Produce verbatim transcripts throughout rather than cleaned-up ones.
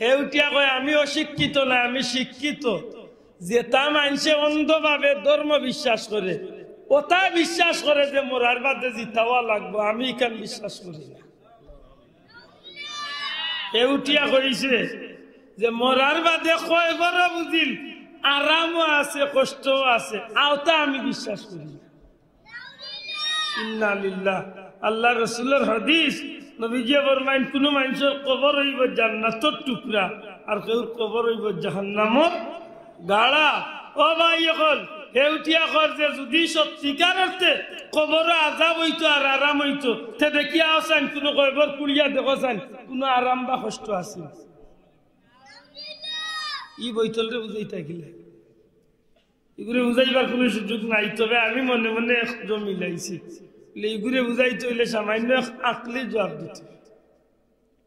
হে উঠিয়া কয়, "আমি অশিক্ষিত না, আমি শিক্ষিত।" যেতা মানষে অন্ধভাবে ধর্ম বিশ্বাস করে, অতা বিশ্বাস করে যে মরার বাদে জিতা অওয়া লাগবো, আমি ইখান বিশ্বাস করি না। হে উঠিয়া কইছে যে মরার বাদে কয়বরও বুঝিল আরামও আছে, কষ্টও আছে, অতা আমি বিশ্বাস করি না। ইন্না লিল্লাহ। আল্লার রসুলর হাদিস, নবীজিয়ে ফরমাইন, কুনু মানষর কবর অইবো জান্নাতর টুকরা, আর কেউর কবর অইবো জাহান্নামর গাড়া। ও ভাই অকল, হে উঠিয়া কর যে যুদি সত্যিকার অর্থে কবরো আজাব অইতো আর আরাম অইতো, তে দেখিয়া আও চাইন, কুনু কবর খুলিয়া দেখো চাইন, কুনু আরাম বা কষ্ট আছে নি? ই বইতলরে বুঝাইতা কিলা? ইগুরে বুঝাইবার কুনু সুযোগ নাই, তবে আমি মনে মনে এক জমি লাইছি। বলে, ইগুরে বুঝাইতে অইলে সামান্য এক আকলি জুয়াব দিতে।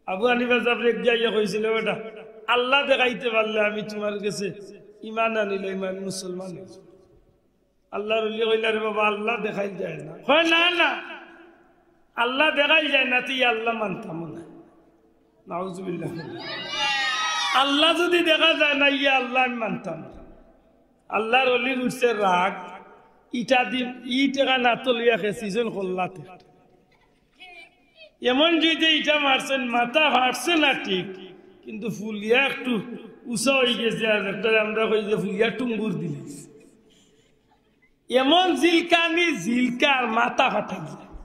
আবু হানিফা সাবরে গিয়া ইয়া কইছিল, "বেটা, আল্লা দেখাইতে পারলে আমি তুমার গেছে ইমান আনিলাইমু, আমি মুসলমান অইছি।" আল্লার অলি কইলা, "রে বাবা, আল্লা দেখাইল যায় না।" কয়, "না, না, আল্লা দেখাইল যায় না, তে ইয়া আল্লা মানতাম না।" নাউজুবিল্লাহ। আল্লা যুদি দেখা যায় না, ইয়া আল্লা আমি মানতাম না। আল্লার অলির উঠছে রাগ, ইটা দি, ইট এখান আতো লইয়া খেছিছইন কল্লাতে। এমন জুরে ইটা মারছইন, মাথা ফাটছে না ঠিক, কিন্তু ফুলিয়া একটু উচা অইগেছে, আর একটা আমরা কই যে ফুলিয়া টুঙ্গুর দিলাইছে। এমন জিলকানি জিলকার মাথা ফাটাইছে।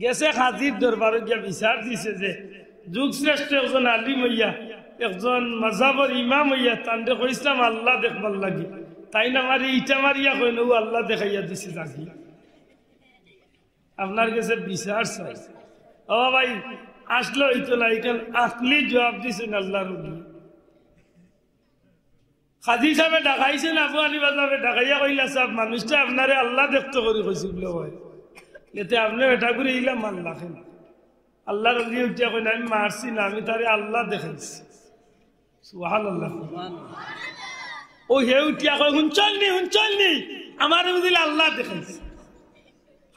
গেছে কাজীর দরবারো গিয়া বিচার দিছে যে যুগশ্রেষ্ঠ একজন আলিম অইয়া, একজন মাযহাবর ইমাম অইয়া, তানরে কইছলাম আল্লা দেখবার লাগি, তাইন আমারে ইটা মারিয়া কইন, অউ আল্লা দেখাইয়া দিছে যাগি। আপনার গেছে বিচার চাই। ও ভাই, আসলে অইতো না, ইখান আকলি জুয়াব দিছইন আল্লার অলি। কাজী সাবে ডাকাইছইন, আবু হানিফা সাবে ডাকাইয়া কইলা, "সাব, মানুষটা আপনারে আল্লা দেখতো করি কইছে বুলে অয়, এতে আপনে বেটা করি ইলা মারলা কেনে?" আল্লার অলি উঠিয়া কইন, "আমি মারছি না, আমি তারে আল্লা দেখাইছি।" সুবহানাল্লাহ। অউ হে উঠিয়া কয়, "হুনছইন নি, হুনছইন নি, আমারে বুঝিল আল্লা দেখাইছে।"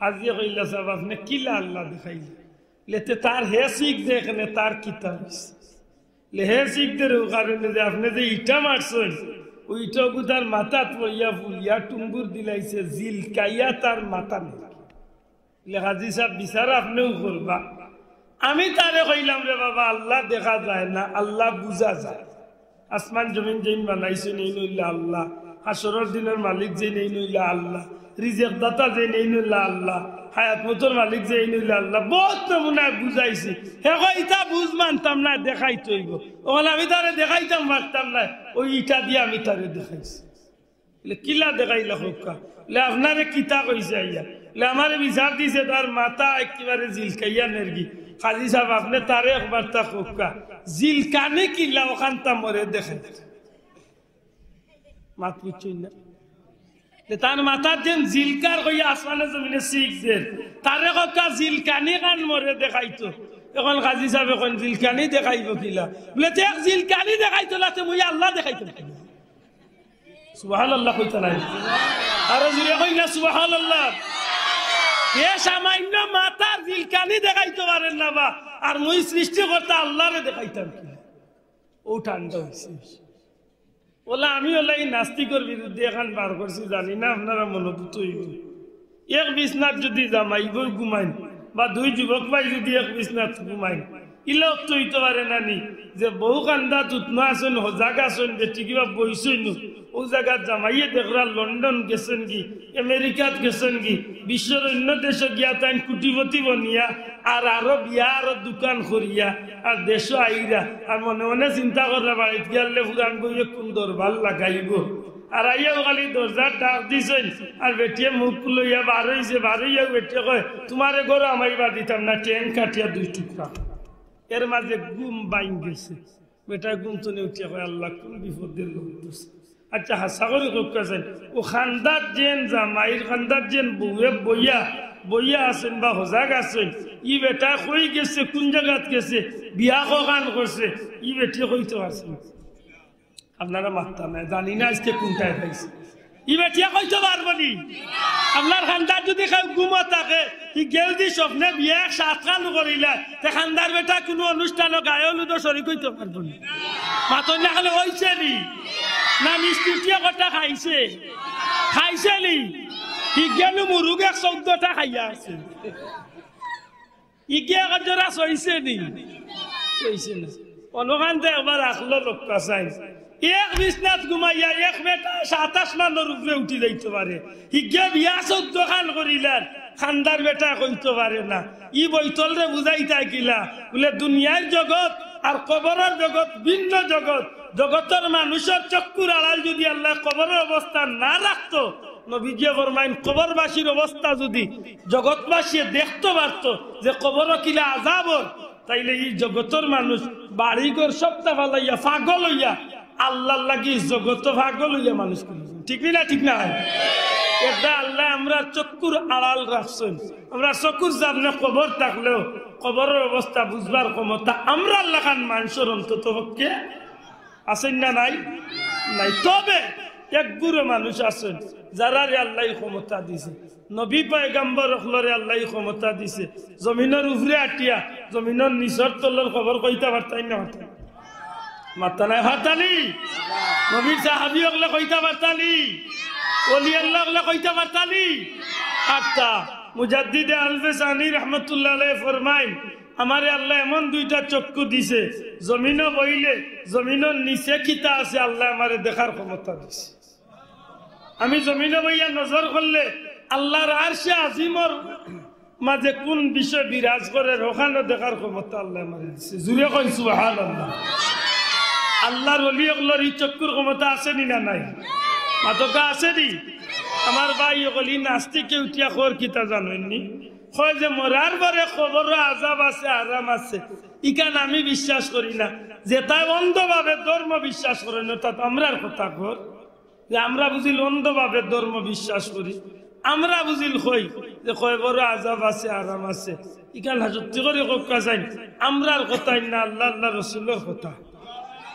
কাজীয়ে কইলা, "সাব, আপনে কিলা আল্লা দেখাইলা?" বলে, "তে তার হে শিখ দেখনে, তার কিতা অইছে?" বলে, "হে শিখ দের অউ কারণে যে আপনে যে ইটা মারছইন, অউ ইটা অগু তার মাথাত পড়িয়া ফুলিয়া টুঙ্গুর দিলাইছে, জিলকাইয়া তার মাথা নেই।" বলে, "কাজী সাব, বিচার আপনেউ করবা। আমি তারে কইলাম, রে বাবা, আল্লা দেখা যায় না, আল্লা বুঝা যায়।" আসমান জমিন যেইন বানাইছইন, এইন অইলা আল্লা। হাশরর দিনর মালিক যেইন, এইন অইলা আল্লা। রিজেক দাতা যেইন, এইন অইলা আল্লা। হায়াত মউতর মালিক যেইন, এইন অইলা আল্লা। বউত নমুনায় বুঝাইছি। হে কয়, "ইতা বুঝ মানতাম না, দেখাইতে অইবো।" অখন আমি তারে দেখাইতাম পারতাম না, অউ ইটা দিয়া আমি তারে দেখাইছি। বলে, "কিলা দেখাইলা কউক্কা?" বলে, "আপনারে কিতা কইছে আইয়া?" বলে, "আমারে বিচার দিছে, তার মাথা একেবারে জিলকাইয়া নেরগি।" কাজী সাব, আপনে তারে একবারতা কউক্কা, জিলকানি কিলা অখানতা মরে দেখাইতা। মাত বুঝছইন না? যে তার মাথাত যেন জিলকার কইয়া আসমানে জমিনে শিখ দের, তারে কউক্কা জিলকানি খান মরে দেখাইতো। অখন কাজী সাবে কইন, "জিলকানি দেখাইবো কিলা?" বলে, "তে এক জিলকানি দেখাইতো না, তে মুই আল্লা দেখাইতাম কিলা?" সুবহানাল্লাহ কইতা নায়? আরো জুরে কইন না সুবহানাল্লাহ। এ সামাইন্য মাথার জিলকানি দেখাইতো পারের না বা, আর মুই সৃষ্টিকর্তা আল্লারে দেখাইতাম কিলা? অউ ঠান্ডা অইছে। অলা আমি অলা ই নাস্তিকর বিরুদ্ধে এখান বার করছি, জানি না আপনারা মনোভূত অইবো। এক বিছনাত যুদি জামাই বউ ঘুমাইন, বা দুই যুবক ভাই যুদি এক বিছনাত ঘুমাইন, ইলা তো অইতো পারে না নি, যে বউ কান্দাত উতনা আছইন, হজাগ আছইন, বেটি কিবা বইছইন, অউ জাগাত জামাইয়ে দেখরা লন্ডন গেছইন গি, আমেরিকাত গেছইন গি, বিশ্বর অইন্য দেশো গিয়া তাইন কুটিপতি বনিয়া, আর আরো বিয়া আরো দোকান করিয়া, আর দেশো আইরা, আর মনে মনে চিন্তা কররা বাড়িত গিয়ালে ফুরান বউয়ে কুন দরবার লাগাইবো। আর আইয়াউ খালি দরজার ডাক দিছইন, আর বেটিয়ে মুখ লইয়া বার অইছে, বার অইয়াউ বেটিয়ে কয়, "তুমারে ঘরো হামাইবার দিতাম না, ঠ্যাং কাটিয়া দুই টুকরা।" এর মাঝে ঘুম ভাঙ্গি গেছে। বেটায় ঘুম থনে উঠিয়া কয়, "আল্লা, কুন বিপদে লইয়া গেছে।" আচ্ছা, হাছা করি কউক্কা চাইন, অউ কান্দাত যেন জামাইর কান্দাত যেন বউয়ে বইয়া, বইয়া আছইন বা হজাগ আছইন, ই বেটায় কই গেছে, কুন জাগাত গেছে, বিয়া কখান করছে, ই বেটিয়ে কইতো পারছে না। আপনারা মাতরা নায়, জানি না আইজকে কুনটায় পাইছে। ই বেটিয়ে কইতো পারবো নি? আপনার কান্দাত যুদি কেউ ঘুমো থাকে, ই গেল দি স্বপ্নে বিয়া এক সাত খান করিলা, তে কান্দার বেটা কুনু অনুষ্ঠানো গায়ে হলুদো শরিক অইতো পারবো নি? মাতইন না কেনে, অইছে নি? না মিষ্টি উঠিয়া কটা খাইছে? খাইছে নি? হিগিয়ে নু মুরুগ এক চৌদ্দটা খাইয়া আছে। হিগিয়ে এক জোড়া সইছে নি? সইছে না। অনখানতে একবার আখলো লক্ষ্য চাই। এক বিছনাত ঘুমাইয়া এক বেটা সাতাশ মানর উপরে উঠি যাইতো পারে। হিগিয়ে বিয়া চৌদ্দ খান করিলার, খান্দার বেটা কইতো পারে না। ই বইতলরে বুঝাইতা কিলা? বুলে দুনিয়ার জগৎ আর কবরর জগৎ ভিন্ন জগৎ। জগতর মানুষর চক্ষুর আড়াল যুদি আল্লায় কবরর অবস্থা না রাখতো, নবীজিয়ে ফরমাইন, কবরবাসীর অবস্থা যুদি জগৎবাসীয়ে দেখতো পারতো যে কবরো কিলা আজাব অর, তাইলে ই জগতর মানুষ বাড়িঘর সবটা ফালাইয়া পাগল অইয়া আল্লার লাগি জগতো পাগল অইয়া মানুষ করি। ঠিক নি না? ঠিক না? এটা আল্লায় আমরার চক্ষুর আড়াল রাখছইন। আমরার চক্ষুর সামনে কবর থাকলেও কবরর অবস্থা বুঝবার ক্ষমতা আমরার লাখান মানষর অন্তত পক্ষে আছইন না নাই? নাই। তবে এক গুরু মানুষ আছইন, যারারে আল্লায় ক্ষমতা দিছে, নবী পয়গাম্বর অকলরে আল্লায় ক্ষমতা দিছে, জমিনর উপরে আটিয়া জমিনর নিচর তলর খবর কইতা পারতা নি না পারতা নি? মাতইন না, পারতা নি? নবীর সাহাবী অকলে কইতা পারতা নি? ওলি আল্লাহ অকলে কইতা পারতা নি? পারতা। মুজাদ্দিদে আলফে সানি রহমতুল্লাহ আলাইহি ফরমাইন, আমারে আল্লায় এমন দুইটা চক্ষু দিছে, জমিনো বইলে জমিনর নিচে কিতা আছে আল্লায় আমারে দেখার ক্ষমতা দিছে। আমি জমিনো বইয়া নজর করলে আল্লার আরশে আজিমর মাঝে কুন বিষয় বিরাজ করের, অখানও দেখার ক্ষমতা আল্লায় আমারে দিছে। জুরে কইন সুবহানাল্লাহ। আল্লার ওলি অকলর ই চক্ষুর ক্ষমতা আছে নি না নাই? মাতউক্কা, আছে নি? আমার ভাই অকল, ই নাস্তিকে উঠিয়া কর কিতা জানইন নি? কয় যে মরার পরে কবরো আজাব আছে, আরাম আছে, ইখান আমি বিশ্বাস করি না। যেতায় অন্ধভাবে ধর্ম বিশ্বাস করইন, অর্থাৎ আমরার কথা কর, যে আমরা বুঝিল অন্ধভাবে ধর্ম বিশ্বাস করি, আমরা বুঝিল কই যে কবরো আজাব আছে, আরাম আছে, ইখান সত্যি করি কউক্কা চাইন, আমরার কথা নি না, আল্লাহ, আল্লার রসুলর কথা।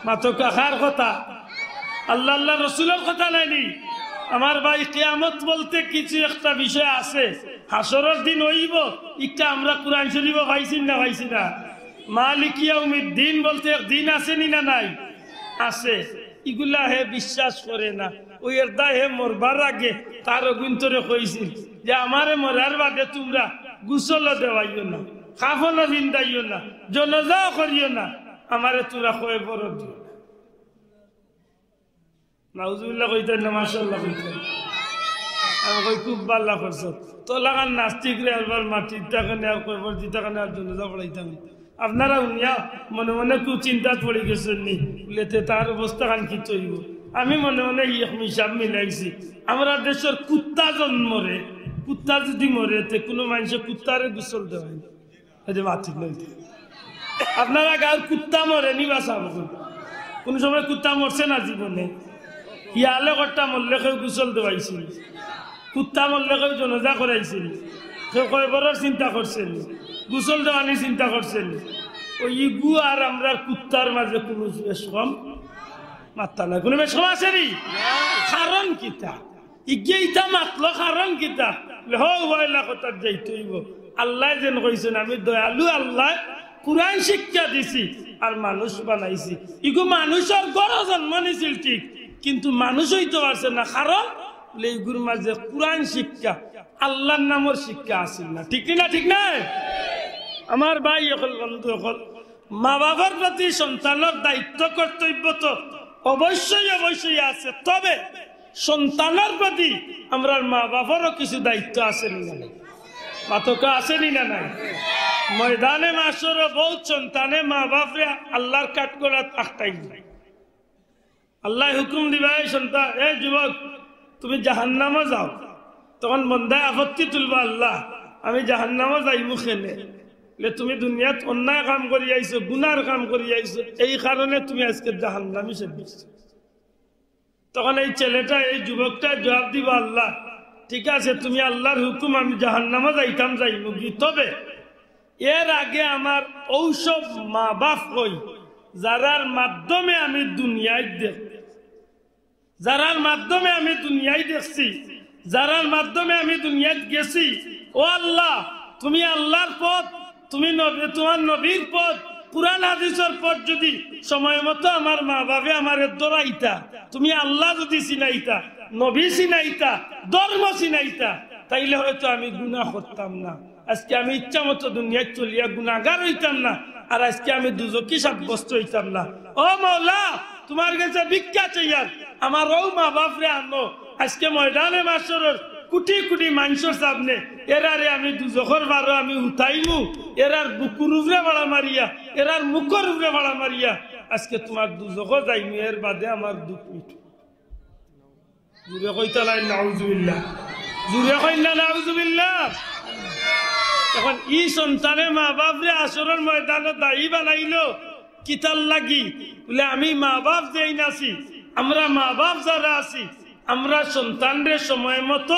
মাতউক্কা, কার কথা? আল্লাহ, আল্লার রসুলর কথা নায় নি? আমার ভাই, কিয়ামত বলতে কিছু একটা বিষয় আছে, হাশরর দিন অইবো, ইটা আমরা কুরআন শরিফো পাইছি না, পাইছি না? মালিকি ইয়াউমিদ্দিন বলতে এক দিন আছে নি না নাই? আছে। ইগুলা হে বিশ্বাস করে না। অউ এরদায় হে মরবার আগে তার অগুইন্তরে কইছিল যে, "আমারে মরার বাদে তুমরা গোসলও দেওয়াইও না, কাফনও পিন্দাইও না, জনাজাও করিও না, আমারে তুমরা কবরো দিও না।" নাউজুবিল্লাহ কইতা না, মাশাআল্লাহ কইতা। আমি কই, "খুব ভালা করছো।" তো লাখান নাস্তিকরে আরবার মাটির থাকানে আর কবর দি থাকানে আর জনাজা পড়াইতাম। আপনারা হুনিয়া মনে মনে খুব চিন্তাত পড়ি গেছইন নি, বুলে, "তে তার অবস্থাখান কিতা অইবো?" আমি মনে মনে ই এক হিসাব মিলাইছি, আমরার দেশর কুত্তা যখন মরে, কুত্তা যুদি মরে, তে কুনু মানষে কুত্তারে গোসল দেওয়ায় নি? এই যে মাতিল নইতে। আপনারা গাঁওর কুত্তা মরে নি বা সাব? কুনু সময় কুত্তা মরছে না জীবনে? ইয়ালে কট্টা মরলে কেউ গোসল দেওয়াইছিল? কুত্তা মরলে কেউ জনাজা করাইছিল? কেউ কবরর চিন্তা করছে নি? গোসল দেওয়ানির চিন্তা করছে নি? অউ ইগু আর আমরার কুত্তার মাঝে কুনু বেশকম? মাতইন না, কুনু বেশকম আছে নি? কারণ কিতা? ইগিয়ে ইতা মাতলো কারণ কিতা? বুলে, "হউ, অউ এলাকাত যাইতে অইবো।" আল্লায় যেন কইছইন, "আমি দয়ালু আল্লায় কুরআন শিক্ষা দিছি আর মানুষ বানাইছি।" ইগু মানুষর ঘরো জন্ম নিছিল ঠিক, কিন্তু মানুষ অইতো পারছে না, কারণ বুলে ইগুর মাঝে কুরআন শিক্ষা, আল্লার নামর শিক্ষা আছিল না। ঠিক নি না? ঠিক নায়? আমার ভাই অকল, বন্ধু অকল, মা বাবার প্রতি সন্তানর দায়িত্ব কর্তব্য তো অবশ্যই অবশ্যই আছে, তবে সন্তানর প্রতি আমরার মা বাবারও কিছু দায়িত্ব আছে নি না নাই? মাতউক্কা, আছে নি না নাই? ময়দানে মাশরো বউত সন্তানে মা বাপরে আল্লার কাঠগড়াত আটকাইল। আল্লায় হুকুম দিবা, "এই সন্তান, এই যুবক, তুমি জাহান্নামো যাও।" তখন বন্দায় আপত্তি তুলবা, "আল্লাহ, আমি জাহান্নামো যাইমু কেনে?" বুলে, "তুমি দুনিয়াত অন্যায় কাম করি আইছো, গুনার কাম করি আইছো, এই কারণে তুমি আজকে জাহান্নামী সাব্যস্ত।" তখন এই ছেলেটা, এই যুবকটা জবাব দিবা, "আল্লাহ, ঠিক আছে, তুমি আল্লার হুকুম, আমি জাহান্নামো যাইতাম যাইমুগি, তবে এর আগে আমার অউ সব মা বাপ কই, যারার মাধ্যমে আমি দুনিয়াত দেখ-, যারার মাধ্যমে আমি দুনিয়াত দেখছি, যারার মাধ্যমে আমি দুনিয়াত গেছি, ও আল্লাহ, তুমি আল্লার পথ, তুমি নবী, তুমার নবীর পথ, কুরআন হাদিসর পথ যদি সময় মতো আমার মা বাপে আমারে ধরাইতা, তুমি আল্লাহ যদি চিনাইতা, নবী চিনাইতা, ধর্ম চিনাইতা, তাইলে হয়তো আমি গুনাহ করতাম না। আজকে আমি ইচ্ছা মতো দুনিয়াত চলিয়া গুনাহগার অইতাম না, আর আজকে আমি দুজখি সাব্যস্ত অইতাম না। ও মওলা, তুমার গেছে ভিক্ষা চাইয়ার, আমার অউ মা বাপরে আনো। আজকে ময়দানে মাশরর কুটি কুটি মানষর সামনে এরারে আমি দুজখর বারো আমি হুতাইমু, এরার বুকুর উপরে বাড়া মারিয়া, এরার মুখর উপরে বাড়া মারিয়া আজকে তুমার দুজখো যাইমু, এর বাদে আমার দুখ মিটবো। জুরে কইতা নাই নাউজুবিল্লাহ, জুরে কইন না নাউজুবিল্লাহ। এখন ই সন্তানে মা বাপরে হাশরর ময়দানো দায়ী বানাইলো কিতার লাগি? বুলে, আমি মা বাপ যেইন আছি, আমরা মা বাপ যারা আছি, আমরা সন্তানরে সময় মতো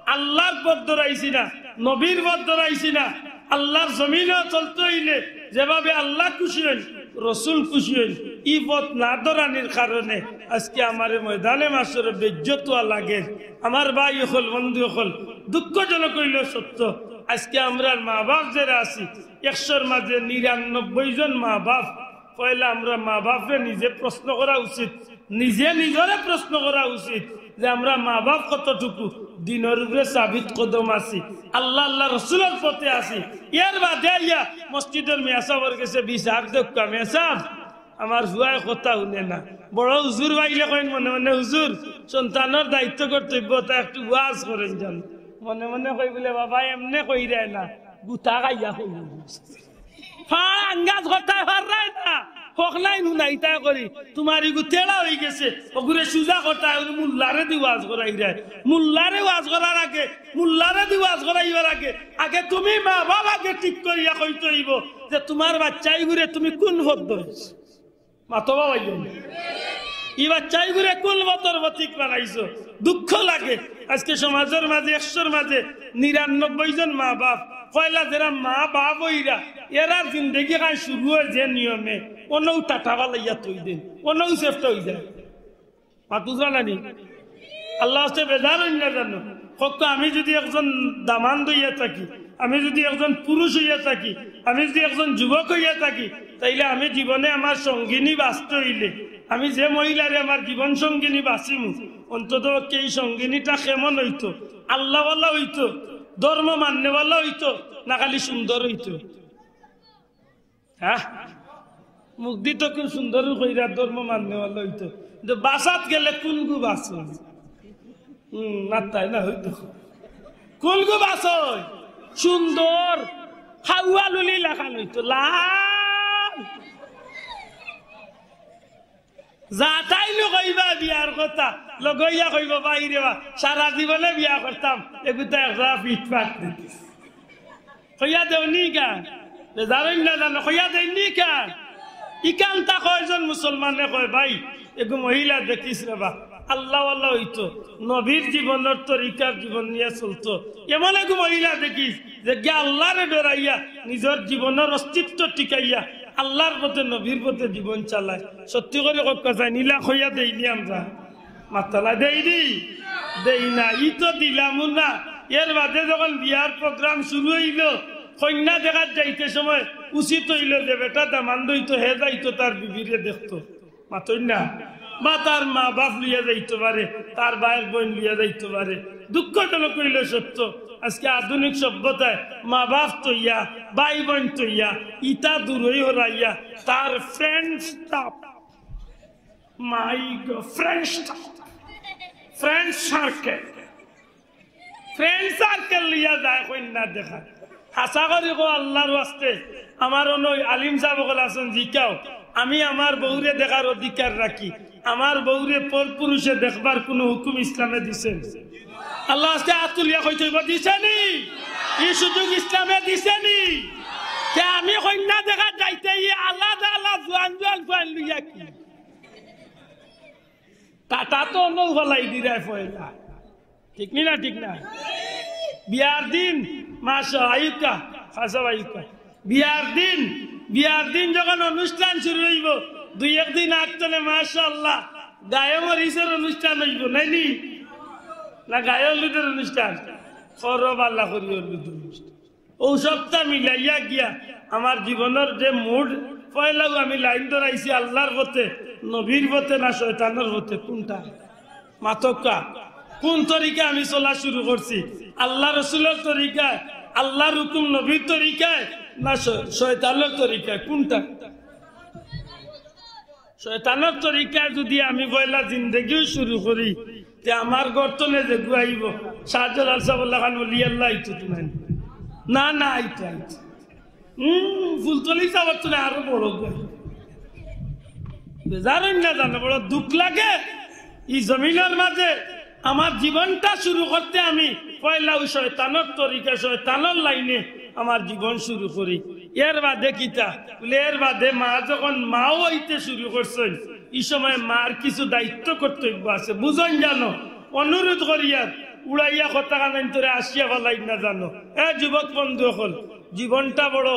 আল্লাহর পথ ধরাইছি না, নবীর পথ ধরাইছি না। আল্লাহর জমিনো চলতে অইলে যেভাবে আল্লাহ খুশি অইন, রসুল খুশি অইন, ই পথ না ধরানির কারণে আজকে আমারে ময়দানে মাশরো বেইজ্জত অওয়া লাগে। আমার ভাই অকল, বন্ধু অকল, দুঃখজনক অইলেও সত্য, আজকে আমরার মা বাপ যেরা আছি, একশোর মাঝে নিরানব্বই জন মা বাপ, পয়লা আমরা মা বাপরে নিজে প্রশ্ন করা উচিত, নিজে নিজরে প্রশ্ন করা উচিত যে আমরা মা বাপ কতটুকু দ্বীনর উপরে সাবিত কদম আছি, আল্লাহ, আল্লাহ রসুলর পথে আছি। এর বাদে আইয়া মসজিদর মেসাবর গেছে বিচার দেউক্কা, মেসাব, আমার পুয়ায় কথা হুনে না। বড় হুজুর পাইলে কইন মনে মনে, "হুজুর, সন্তানর দায়িত্ব কর্তব্য, তা একটু ওয়াজ করইন যান।" মনে মনে কই বুলে, "বাবা, এমনে কইরায় না, গুতা খাইয়া কইব।" ফাড় আঙ্গাজ কথায় পাররায় না, হকলাইন হুনাইতা করি, তুমার ইগু তেড়া অইগেছে, অগুরে সুজা কথায়, অগুরে মুল্লারে দি ওয়াজ করাইরায়। মুল্লারে ওয়াজ করার আগে, মুল্লারে দি ওয়াজ করাইবার আগে, আগে তুমি মা বাপ আগে ঠিক করিয়া কইতে অইবো যে তুমার বাচ্চাইগুরে তুমি কুন পথ ধরাইছো। মাতো বা ভাই, ই বাচ্চাইগুরে কুন পথর পথিক বানাইছো? দুঃখ লাগে, আজকে সমাজর মাঝে, একশোর মাঝে নিরানব্বই জন মা বাপ, পয়লা যেরা মা বাপ অইরা, এরার জিন্দেগি খান শুরু অয় যে নিয়মে, অনউ টাটা বালাইয়া থই দেইন, অনউ সেফটা অই যায়। মাতুজরা নানি? আল্লাহ আস্তে বেজার অইন না জানো। কউক্কা, আমি যদি একজন দামান্দ অইয়া থাকি, আমি যদি একজন পুরুষ অইয়া থাকি, আমি যদি একজন যুবক অইয়া থাকি, তাইলে আমি জীবনে আমার সঙ্গিনী বাছতে অইলে, আমি যে মহিলারে আমার জীবন সঙ্গিনী বাছিমু, অন্তত পক্ষে ই সঙ্গিনীটা কেমন অইতো? আল্লাহওয়ালা অইতো, ধর্ম মাননেওয়ালা অইতো, না খালি সুন্দর অইতো? হ্যাঁ, মুখদি তো কুন সুন্দর কইরা ধর্ম মাননেওয়ালা অইতো, কিন্তু বাছাত গেলে কুনগু বাছইন? হুম, মাততায় না অইতো। কুনগু বাছইন? সুন্দর, হাওয়া লুলি লাখান অইতো, লাল। যাতাইনু কইবা বিয়ার কথা, লগে অইয়া কইবো, "ভাইরে বা, সারা জীবনে বিয়া করতাম, এগুতা একজরা ফিটফাট দেখিস।" কইয়া দেও নি কেনে? বেজার অইন না জানো, কইয়া দেইন নি কেনে? ইখানতা কয়জন মুসলমানে কয়, "ভাই, এগু মহিলা দেখিস রে বা, আল্লাহওয়ালা অইতো, নবীর জীবনর তরিকার জীবন নিয়া চলতো, এমন এগু মহিলা দেখিস যেগিয়ে আল্লাহরে ডরাইয়া নিজর জীবনর অস্তিত্ব টিকাইয়া আল্লাহর পথে, নবীর পথে জীবন চালায়।" সত্যি করি কউক্কা চাইন, ইলা কইয়া দেই নি আমরা? মাততায় না, দেই নি? দেই না, ই তো দিলামউ না। এর বাদে যখন বিয়ার program শুরু অইলো, কইন্যা দেখাত যাইতে সময় উচিত অইলো যে বেটা দামান্দ অইতো, হে যাইতো তার বিবিরে দেখতো। মাতইন না? বা তার মা বাপ লইয়া যাইতো পারে, তার ভাইর বইন লইয়া যাইতো পারে। দুঃখজনক অইলেও সত্য, আজকে আধুনিক সভ্যতায় মা বাপ থইয়া, ভাই বইন থইয়া, ইতা দূরই হরাইয়া তার friends টা, my God, friends টা, friend circle, friend circle লইয়া যায় কইন্যা দেখাত। হাছা করি কও আল্লাহর ওয়াস্তে, আমার অনো আলিম সাব অকল আছইন, জিকাও, আমি আমার বউরে দেখার অধিকার রাখি, আমার বউরে পরপুরুষে দেখবার কুনু হুকুম ইসলামে দিছে নি? আল্লাহর ওয়াস্তে আত তুলিয়া কইতো অইবো, দিছে নি? ই সুযোগ ইসলামে দিছে নি? তে আমি কইন্যা দেখাত যাইতে ই আলাদা আলাদা জুয়ান জুয়ান ফুয়াইন লইয়া কি? টাটা তো অনো ফালাই দিরায় পয়লা। ঠিক নি না, ঠিক না? বিয়ার দিন, মাশা, আইউক্কা, খাসা আইউক্কা। বিয়ার দিন, বিয়ার দিন যখন অনুষ্ঠান শুরু অইবো, দুই একদিন আগ তনে মাশাআল্লাহ, গায়ে মরিচর অনুষ্ঠান অইবো, নায় নি? না গায়ে হলুদর অনুষ্ঠান? করো বালা করি হলুদর অনুষ্ঠান। অউ সবটা মিলাইয়া গিয়া আমার জীবনর যে mood, পয়লাউ আমি লাইন ধরাইছি আল্লাহর পথে, নবীর পথে না শয়তানর পথে? কোনটা? মাতউক্কা। কোন তরিকা আমি চলা শুরু করছি? আল্লাহ রসুলর তরিকায়, আল্লাহর হুকুম নবীর তরিকায়, না শ-, শয়তানর তরিকায়? কোনটা? শয়তানর তরিকায় যদি আমি পয়লা জিন্দেগিও শুরু করি, তে আমার গর্তনে যে গুয়াইব, শাহজালাল সাহেব লাখান অলি আল্লাহ আইতো তো নাই। না, না, আইতো, আইতো। হুম, ফুলতলি সাহেব তো না, আরো বড় গুয়াই। বেজার অইন না জানো, বড় দুঃখ লাগে। এই জমিনর মাঝে আমার জীবনটা শুরু করতে আমি পয়লা ওই শয়তানর তরিকা, শয়তানর লাইনে আমার জীবন শুরু করি। এর বাদে কিতা? বলে, এর বাদে মা যখন মাও হইতে শুরু করছেন, এই সময় মার কিছু দায়িত্ব কর্তব্য আছে, বুঝন জানো? অনুরোধ করিয়ার উড়াইয়া কথা কানাইন তোরে আসিয়া ফালাই না জানো। এ যুবক বন্ধু অকল, জীবনটা বড়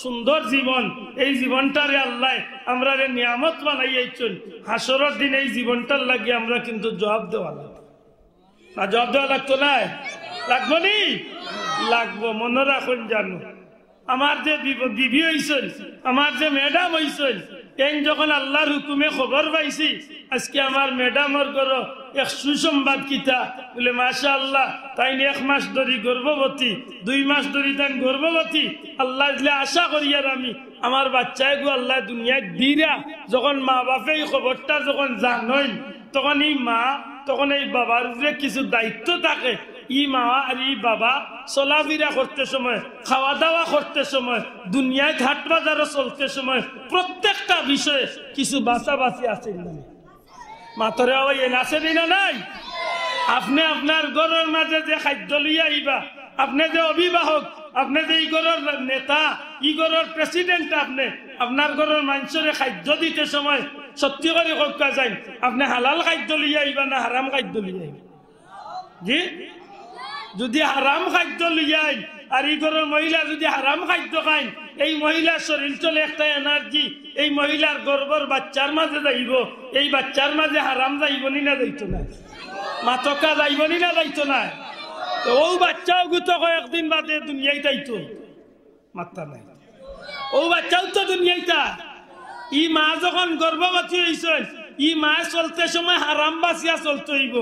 সুন্দর জীবন। এই জীবনটারে আল্লাহ আমরারে নিয়ামত বানাইয়াইছইন। হাসরর দিন এই জীবনটার লাগি আমরা কিন্তু জবাব দেওয়া লাগবো। না, জবাব দেওয়া লাগতো না? লাগবো নি? লাগবো। মনে রাখইন জানো, আমার যে বিব-, বিবি হইছইন, আমার যে ম্যাডাম হইছইন, এইন যখন আল্লাহর হুকুমে খবর পাইছি, আজকে আমার ম্যাডামর ঘরো এক সুসংবাদ কিতা? বলে, মাশাআল্লাহ, তাইন এক মাস ধরি গর্ভবতী, দুই মাস ধরি তাইন গর্ভবতী। আল্লাহ দিলে আশা করি আর আমি আমার বাচ্চাইগু আল্লাহ দুনিয়াত দিরা। যখন মা বাপে এই খবরটা যখন জানইন, তখন এই মা, তখন এই বাবার উপরে কিছু দায়িত্ব থাকে। ই মা আর ই বাবা চলাফিরা করতে সময়, খাওয়া দাওয়া করতে সময়, দুনিয়াত হাট বাজারো চলতে সময় প্রত্যেকটা বিষয়ে কিছু বাছাবাছি আছে না? মাতরে আওয়াই এন আছে নি না নাই? আপনে আপনার ঘরর মাঝে যে খাদ্য লইয়া আইবা, আপনে যে অভিভাবক, আপনে যে ই ঘরর নেতা, ই ঘরর প্রেসিডেন্ট, আপনে আপনার ঘরর মানষরে খাদ্য দিতে সময় সত্যি করি কউক্কা যাইন, আপনে হালাল খাদ্য লইয়া আইবা না হারাম খাদ্য লইয়া আইবা? জি, যদি হারাম খাদ্য লইয়া আইন, আর ই ঘরর মহিলা যদি হারাম খাদ্য খাইন, এই মহিলার শরীর তলে একটা এনার্জি এই মহিলার গর্ভর বাচ্চার মাঝে যাইব, এই বাচ্চার মাঝে হারাম যাইব নি না যাইতো না? মাতকা যাইব নি না যাইতো না? তো অউ বাচ্চাও গুতো কয়েকদিন বাদে দুনিয়াত আইতো। মাত্তা নাই। অউ বাচ্চাও তো দুনিয়াইতা। ই মা যখন গর্ভবতী হইছইন, ই মায় চলতে সময় হারাম বাছিয়া চলতে হইব।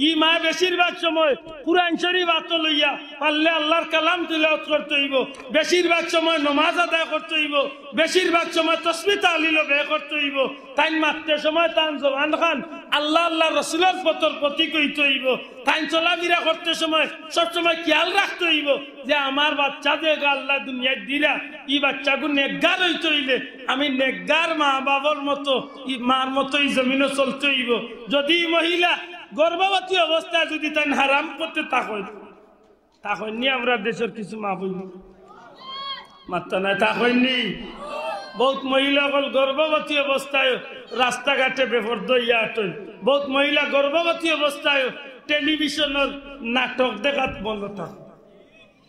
ই মায় বেশিরভাগ সময় কুরআন শরীফ আতো লইয়া, পারলে আল্লাহর কালাম তিলাওয়াত করতে হইব। বেশিরভাগ সময় নমাজ আদায় করতে হইব। বেশিরভাগ সময় তসবিহ তাহলিলো ব্যয় করতে হইব। তাইন মাততে সময় তান জবান খান আল্লাহ, আল্লাহ রসুলর পথর প্রতীক হইতে হইব। তাইন চলাফিরা করতে সময় সবসময় খেয়াল রাখতে হইব যে আমার বাচ্চা যে গো আল্লাহ দুনিয়াত দিরা, ই বাচ্চাগু নেকগার হইতে হইলে আমি নেকগার মা বাবার মতো, ই মার মতো ই জমিনো চলতে হইব। যদি ই মহিলা গর্ভবতী অবস্থায় যদি তাইন হারাম পথে থাকইন, থাকইন নি আমরার দেশর কিছু মা বইন? মাত্তা নাই, থাকইন নি? বহুত মহিলা অকল গর্ভবতী অবস্থায় রাস্তাঘাটে বেপর্দা ইয়া আটইন। বহুত মহিলা গর্ভবতী অবস্থায় টেলিভিশনর নাটক দেখাত বন্ধ থাক।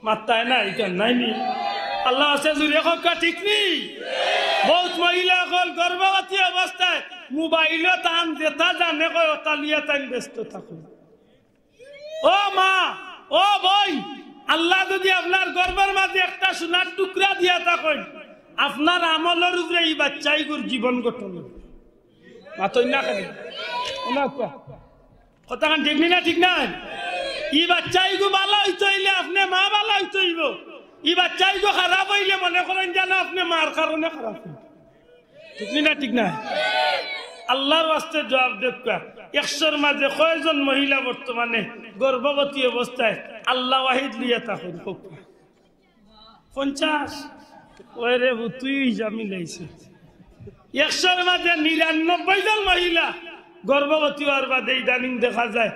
মাত্তায় না, ইখান নাই নি? আল্লাহ আছে জুড়ে কউক্কা, ঠিক নি? বহুত মহিলা অকল গর্ভবতী অবস্থায় মোবাইলো তান যেতা জানে কয় ওতা লইয়া তাইন ব্যস্ত থাকইন। ও মা, ও বইন, আল্লাহ যদি আপনার গর্ভর মাঝে একটা সোনার টুকরা দিয়া থাকইন, আপনার আমলর উপরে ই বাচ্চাইগুর জীবন গঠন অইব। মাতইন না কেনে? ওনা কউক্কা। কথাখান ঠিক নি না, ঠিক নায়? ই বাচ্চাইগু ভালা হইতে হইলে আপনে মা ভালা হইতে হইব। ই বাচ্চাইগু খারাপ হইলে মনে করইন যেন আপনে মার কারণে খারাপ হইব। ঠিক নি না, ঠিক নায়? আল্লাহর ওয়াস্তে জবাব দেউক্কা। একশোর মাঝে কয়জন মহিলা বর্তমানে গর্ভবতী অবস্থায় আল্লাহ ওয়াহিদ লইয়া থাকইন? কউক্কা। পঞ্চাশ। ওরে, তুই হিসাব মিলাইছে। একশোর মাঝে নিরানব্বই জন মহিলা গর্ভবতী হওয়ার বাদে ইদানিং দেখা যায়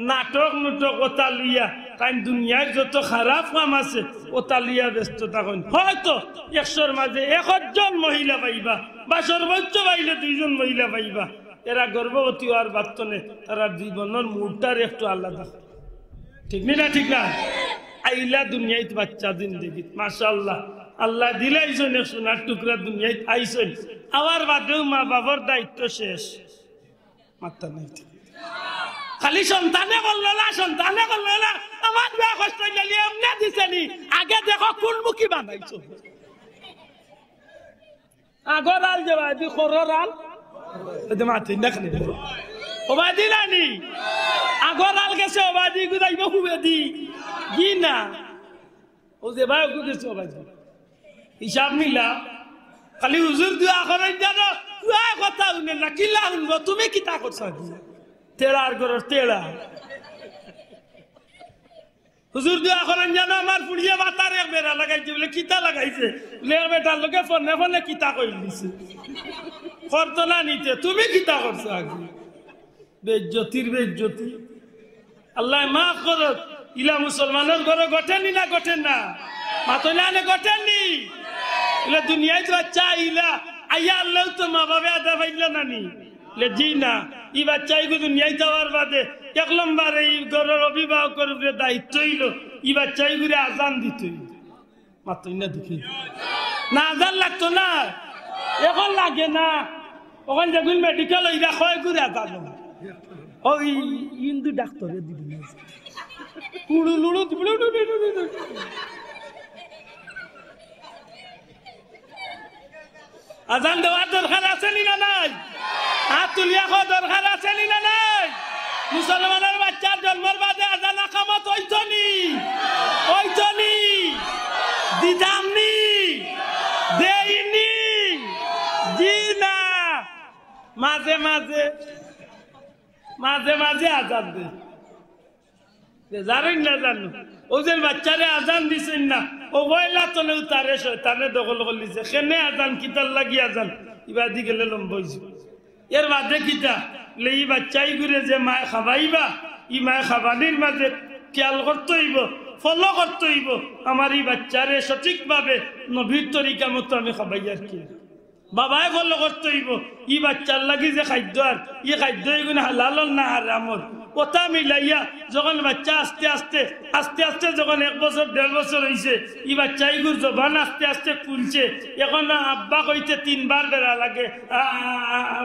নাটক নুটক ওতা লইয়া, তাইন দুনিয়ার যত খারাপ কাম আছে ওতা লইয়া ব্যস্ত থাকইন। হয়তো একশোর মাঝে একজন মহিলা পাইবা, বা সর্বোচ্চ পাইলে দুইজন মহিলা পাইবা। এরা গর্ভবতী হওয়ার বাদ তনে তারার জীবনর mood-টার একটু আলাদা। ঠিক নি না, ঠিক না? আইলা দুনিয়াত বাচ্চা জিন্দেগিত, মাশাআল্লাহ, আল্লাহ দিলাইছইন এক সোনার টুকরা, দুনিয়াত আইছইন, আওয়ার বাদেও মা বাবার দায়িত্ব শেষ। মাত্তা নাই। খালি সন্তানে করলো না, সন্তানে করলো না, আমার বিয়া কষ্ট হইলে এমনি দিছে নি, আগে দেখো কোন মুখী বানাইছো। আগর আল যে বায়দি, খরর আল, ওই যে মাতইন না কেনে? ও বায়দি নানি? আগর আল গেছে, ও বায়দি গুদাইব খুবেদি। জি না। ও যে ভাই ওগু গেছে, ও বায়দি। হিসাব মিলা। খালি হুজুর দোয়া করইন জানো, দোয়া কথা হুনে না, কিলা হুনবো? তুমি কিতা করছো আজি? তেড়ার ঘরর তেড়া। হুজুর দোয়া করইন জানো, আমার ফুড়িয়ে মাথার এক বেড়া লাগাইছে, বলে, "কিতা লাগাইছে?" বলে, "এক বেটার লগে ফোনে ফোনে কিতা কইলিছে।" করতো না নিতে, তুমি কিতা করছো আগে? বেইজ্জতির বেইজ্জতি। আল্লায় মাফ করউক। ইলা মুসলমানর ঘরো ঘটেনি না ঘটের না? মাতইন না নে, ঘটেনি? ইলা দুনিয়াত বাচ্চা আইলা, আইয়া আল্লাহ তো মা বাবা আদা পাইলা না নি? লে জি না, ই বাচ্চা ইগু দুনিয়াইত আওয়ার বাদে এক লম্বরে ই ঘরর অভিভাবকর উপরে দায়িত্ব অইলো, ই বাচ্চা ইগুরে আজান দিতে অইলো। মাতইন না দেখি। না আজান লাগতো না, এখন লাগে না। অখন যেগুন মেডিকেল অইরা কয় গুরে আজান। ওই হিন্দু ডাক্তারে দিবি না। কুড়ু লুড়ু, লুড়ু, লুড়ু, লুড়ু, লুড়ু। আজান দেওয়ার দরকার আছে নি না নাই? হাত তুলিয়া কও, দরকার আছে নি না নাই? মুসলমানর বাচ্চার জন্মর বাদে আজান আকামত অইতো নি? অইতো নি? দিতাম নি? দেইনি? জি না। মাঝে মাঝে, মাঝে মাঝে আজান দেয়। যে জানইন না জানো, ও যে বাচ্চারে আজান দিছইন না, ও পয়লা তলেউ তারে শয়তানে দখল করিলিছে। কেনে আজান, কিতার লাগি আজান, ইবাদি গেলে লম্বা অইছে। এর বাদে কিতা? লে ই বাচ্চা ইগুরে যে মায় খাবাইবা, ই মায় খাবানির মাঝে খেয়াল করতে অইবো, ফলো করতে অইবো, আমার ই বাচ্চারে সঠিকভাবে নবীর তরিকা মতো আমি খাবাইয়ার কি। বাবায় ফলো করতে অইবো, ই বাচ্চার লাগি যে খাদ্য আর, ই খাদ্য ইগুন হালালর না হারামর। কথা মিলাইয়া যখন বাচ্চা আস্তে আস্তে, আস্তে আস্তে যখন এক বছর, দেড় বছর অইছে, ই বাচ্চা ইগুর জবান আস্তে আস্তে খুলছে। এখন আব্বা কইতে তিনবার বেড়া লাগে। আ, আ, আ, আ,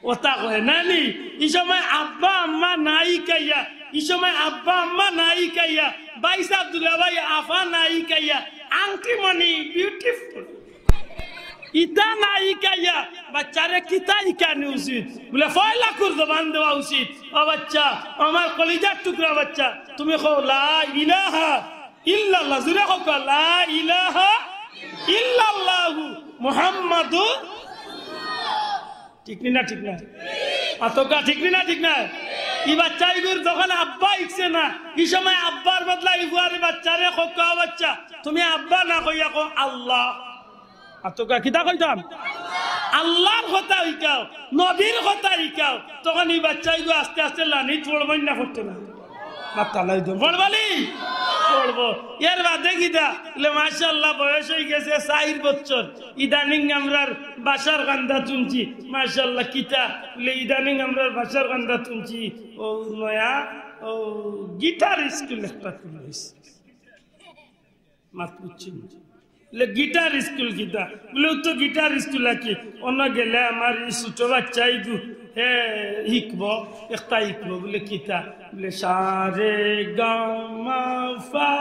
কথা কয় না নি? ই সময় আব্বা আম্মা নাই কাইয়া, ই সময় আব্বা আম্মা নাই কাইয়া, ভাই সাহেব দুলাভাই আফা নাই কাইয়া, আংটি মনি বিউটিফুল। ইতা নাই কাইয়া, বাচ্চারে কিতা ইকানি উচিত? বলে, পয়লা কুর জবান দেওয়া উচিত। ও বাচ্চা, আমার কলিজার টুকরা বাচ্চা, তুমি কও, "লা ইলাহা ইল্লাল্লাহ", জুরে কও, "লা ইলাহা ইল্লাল্লাহু মুহাম্মাদুর।" ঠিক নি না, ঠিক না? আতকা ঠিক নি না, ঠিক না? ই বাচ্চা ইগুর যখন আব্বা ইকছে না, ই সময় আব্বার বদলা ই ফুয়ারে বাচ্চারে কও, "ও বাচ্চা, তুমি আব্বা না কইয়া কও আল্লাহ।" আতকা কিতা কইতাম? আল্লাহর কথা হিকাও, নবীর কথা হিকাও, তখন ই বাচ্চা ইগু আস্তে আস্তে লানিত পড়বো না পড়তো না? মাত্তা লাই দম পড়বালি? পড়বো। এর বাদে কিতা? বলে, "মাশাআল্লাহ, বয়স অই গেছে চাইর বছর, ইদানিং আমরার বাসার কান্দা শুনছি।" মাশাআল্লাহ, কিতা? বলে, "ইদানিং আমরার বাসার কান্দা শুনছি, ও নয়া, ও গিটার স্কুল একটা খুলা অইছে।" মাত বুঝছি না। বলে, "গিটার স্কুল কিতা?" বলে, "ও তো গিটার স্কুল আর কি, অন্য গেলে আমার ই ছোট বাচ্চা ইগু, হে, হিকবো, একটা হিকবো।" বলে, "কিতা?" বলে, "সা রে গা মা পা।"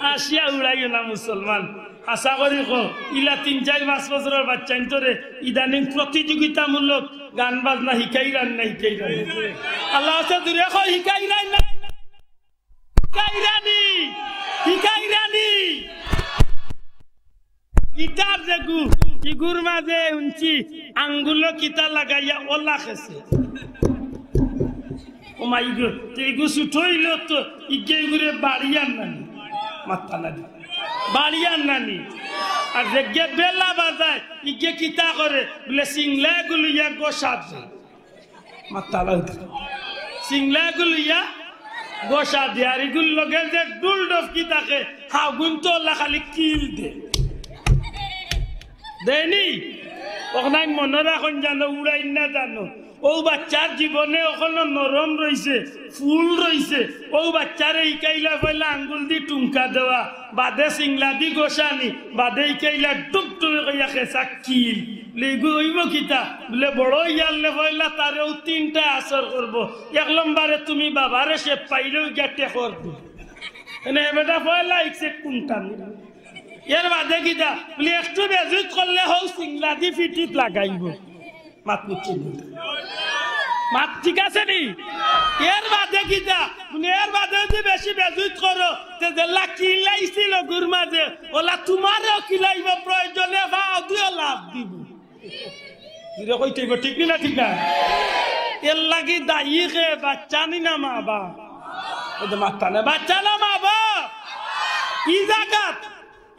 আসিয়া উড়াইও না মুসলমান। আশা করি কো, ইলা তিন, চাইর, পাঁচ বছরর বাচ্চাইন্তরে ইদানিং প্রতিযোগিতামূলক গান বাজনা হিকাইরান না, হিকাইরান। আল্লাহ আছে দূরে কো, হিকাইরান না, হিকাইরানি, হিকাইরানি। গিটার যেগু, ইগুর মাঝে হুনছি আঙ্গুলো কিতা লাগাইয়া ওলা খেছে। ও মাই গো, তো ইগু ছুটো অইলো তো, ইগে ইগুরে বাড়িয়ার নানি। মাত্তা নানি। বাড়িয়ার নানি। আর যেগে বেলা বাজায়, ইগে কিতা করে? বলে, সিংলা এগু লইয়া গোসা দে। মাত্তা লাগতো। সিংলা এগু লইয়া গোসা দে। আর ইগুর লগে যে ঢুল ডফকি থাকে, হাগুন তো ওলা খালি কিল দে। দেয়নি? অখান মনো রাখইন জানো, উড়াইন না জানো। ও বাচ্চার জীবনে অখনো নরম রইছে, ফুল রইছে। ও বাচ্চারে হিকাইলা পয়লা আঙ্গুল দি টুমকা দেওয়া, বাদে সিংলা দি গোসানি, বাদে হিকাইলা টুক টুক কইয়া খেসা কিল। লেগু অইবো কিতা? বলে, বড় অইয়ারলে পয়লা তারেও তিনটা আসর করবো। এক লম্বরে তুমি বাবারে সে পাইলেও গিয়া টেকর দি। এনে হে বেটা পয়লা ইকছে কোনটা নি? এর বাদে কিতা? বলে একটু বেজুত করলে হউ সিংলাদি ফিটিত লাগাইব। মাত বুঝছইন নি? মাত ঠিক আছে নি? এর বাদে কিতা? বলে এর বাদে যদি বেশি বেজুত করো, তে যেলা কিলাইছিল গুর মাঝে, ওলা তোমারও কিলাইব, প্রয়োজনে ফাও দিও লাভ দিব। জুরে কইতে অইব, ঠিক নি না? ঠিক না? এর লাগি দায়ী কে? বাচ্চা নি না মা বাপ? ওই যে মাত্তা না, বাচ্চা না মা বাপ? ই জাগাত,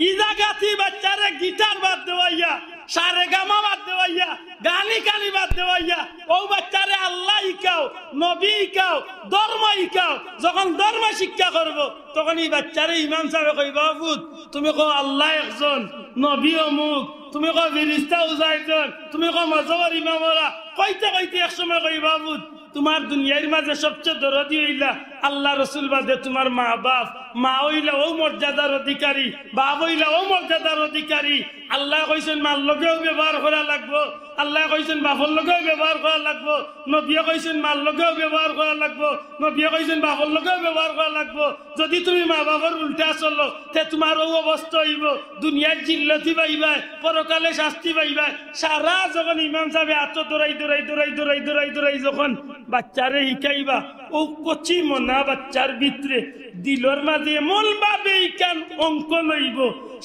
ই জাগাত ই বাচ্চারে গিটার বাদ দেওয়াইয়া, সারেগামা বাদ দেওয়াইয়া, গানি কানি বাদ দেওয়াইয়া, ও বাচ্চারে আল্লাহ ইকাও, নবী ইকাও, ধর্ম ইকাও। যখন ধর্ম শিক্ষা করব, তখন ই বাচ্চারে ইমাম সাবে কইবা, "ও পুত, তুমি কও আল্লাহ একজন, নবী অমুক, তুমি কও ফিরিস্তা উজাইজন, তুমি কও মজহবর ইমামরা।" কইতে কইতে এক সময় কইবা, "পুত, তোমার দুনিয়ার মাঝে সবচেয়ে দরদি অইলা আল্লাহ রসুল বাদে তোমার মা বাপ, মা অইলা ও মর্যাদার অধিকারী, বাপ অইলা ও মর্যাদার অধিকারী।" আল্লায় কইছইন মার লগেও ব্যবহার করা লাগবো, আল্লায় কইছইন বাপর লগেও ব্যবহার করা লাগবো, নবিয়ে কইছইন মার লগেও ব্যবহার করা লাগবো, নবিয়ে কইছইন বাপর লগেও ব্যবহার করা লাগবো। যদি তুমি মা বাপর উল্টা চলো, তে তোমার অউ অবস্থা অইব, দুনিয়ার জিল্লতি পাইবায়, পরকালে শাস্তি পাইবায়। সারা যখন ইমাম সাবে আতো দৌড়াই দৌড়াই দৌড়াই দৌড়াই দৌড়াই দৌড়াই যখন বাচ্চারে হিকাইবা, অউ কচি মনা বাচ্চার ভিতরে দিলর মাঝে এমন ভাবে ইখান অঙ্কন অইব,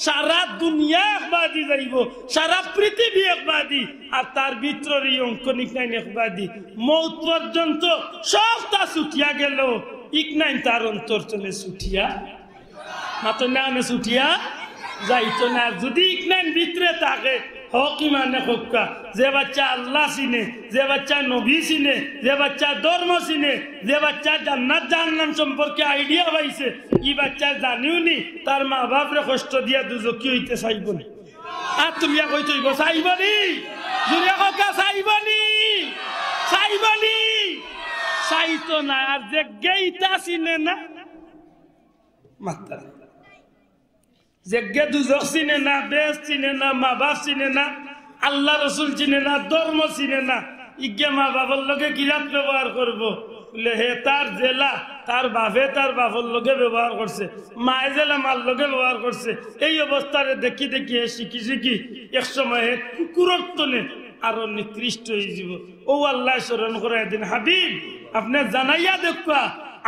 সারা দুনিয়া একবাদি যাইব, সারা পৃথিবী একবাদি, আর তার ভিতরর ই অঙ্কন ইখান একবাদি। মউত পর্যন্ত সবতা ছুটিয়া গেলেও ইখান তার অন্তর তনে ছুটিয়া, মাতইন না, অনে ছুটিয়া যাইতো না। আর যদি ইখান ভিতরে থাকে, হক ইমানে কউক্কা, যে বাচ্চা আল্লাহ চিনে, যে বাচ্চা নবী চিনে, যে বাচ্চা ধর্ম চিনে, যে বাচ্চা জান্নাত জাহান্নাম সম্পর্কে আইডিয়া পাইছে, ই বাচ্চায় জানিও নি তার মা বাপরে কষ্ট দিয়া দুজখি অইতে চাইব নি। আত তুলিয়া কইতে অইব, চাইব নি? জুরে কউক্কা, চাইব নি? চাইব নি? চাইতো না। আর যেগিয়ে ইতা চিনে না, মাত্তা যেগিয়ে দুজখ চিনে না, বেহেস্ত চিনে না, মা বাপ চিনে না, আল্লাহ রসুল চিনে না, ধর্ম চিনে না, ইগিয়ে মা বাপর লগে কিলাত ব্যবহার করব? বলে হে তার যেলা, তার বাপে তার বাপর লগে ব্যবহার করছে, মায়ে যেলা মার লগে ব্যবহার করছে, এই অবস্থারে দেখি দেখি হে শিখি শিখি এক সময় হে কুকুরর তনে আরো নিকৃষ্ট অইযিব। অউ আল্লায় স্মরণ করাইয়া দিন, হাবিব, আপনে জানাইয়া দেউক্কা,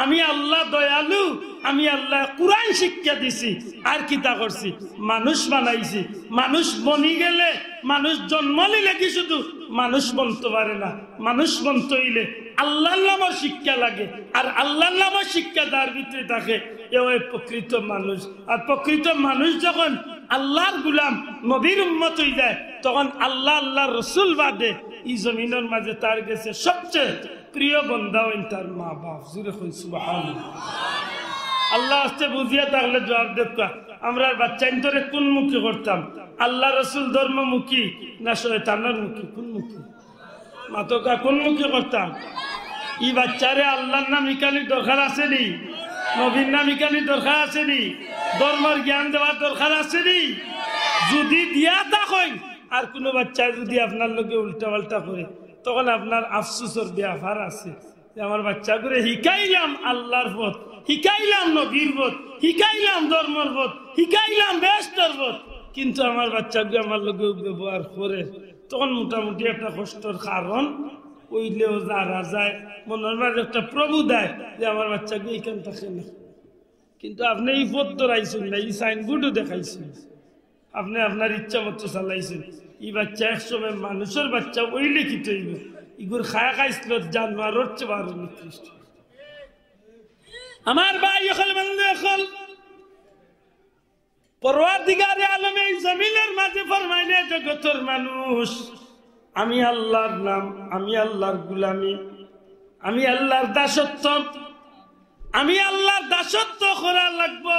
আমি আল্লাহ দয়ালু, আমি আল্লায় কুরআন শিক্ষা দিছি, আর কিতা করছি? মানুষ বানাইছি। মানুষ বনি গেলে, মানুষ জন্ম নিলে কি শুধু মানুষ বনতো পারে না? মানুষ বনতো অইলে আল্লাহর নামর শিক্ষা লাগে, আর আল্লাহর নামর শিক্ষা যার ভিতরে থাকে, এ অয় প্রকৃত মানুষ। আর প্রকৃত মানুষ যখন আল্লাহর গুলাম, নবীর উম্মত অইযায়, তখন আল্লাহ, আল্লাহর রসুল বাদে ই জমিনর মাঝে তার গেছে সবচেয়ে প্রিয় বন্দা অইন তার মা বাপ। জুরে কইন সুবহানাল্লাহ। আল্লাহ আস্তে বুঝিয়া থাকলে জুয়াব দেউক্কা, আমরার বাচ্চাইন্তরে কুনমুখী করতাম? আল্লাহ রসুল ধর্মমুখী না শয়তানর মুখী? কুনমুখী? মাতউক্কা, কুনমুখী করতাম? ই বাচ্চারে আল্লাহর নাম হিকানির দরকার আছে নি? নবীর নাম হিকানির দরকার আছে নি? ধর্মর জ্ঞান দেওয়ার দরকার আছে নি? যদি দিয়া থাকইন, আর কুনু বাচ্চায় যদি আপনার লগে উল্টা পাল্টা করে, তখন আপনার আফসোসর ব্যাপার আছে যে আমার বাচ্চাগুরে হিকাইলাম আল্লাহর পথ, হিকাইলাম নবীর পথ, হিকাইলাম ধর্মর পথ, হিকাইলাম বেহেস্তর পথ, কিন্তু আমার বাচ্চাগুয়ে আমার লগে ব্যবহার করে, তখন মোটামুটি একটা কষ্টর কারণ অইলেও যারা যায়, মনর মাঝে একটা প্রভু দেয় যে আমার বাচ্চাগুয়ে ইখান থাকে না। কিন্তু আপনে ই পথ ধরাইছইন না, ই সাইনবোর্ডও দেখাইছইন, আপনে আপনার ইচ্ছা মতো চালাইছইন। ই বাচ্চা এক সময় মানুষর বাচ্চা অইলে কিতা অইব? ইগুর খায় খাইছলত জানোয়ারর চেয়ে বারো নিকৃষ্ট। আমার ভাই অকল, বন্ধু অকল, পরওয়ারদিগারে আলমে ই জমিনর মাঝে ফরমাইলে, জগতর মানুষ, আমি আল্লাহর নাম, আমি আল্লাহর গুলামি, আমি আল্লাহর দাসত্ব, আমি আল্লাহর দাসত্ব করা লাগবো।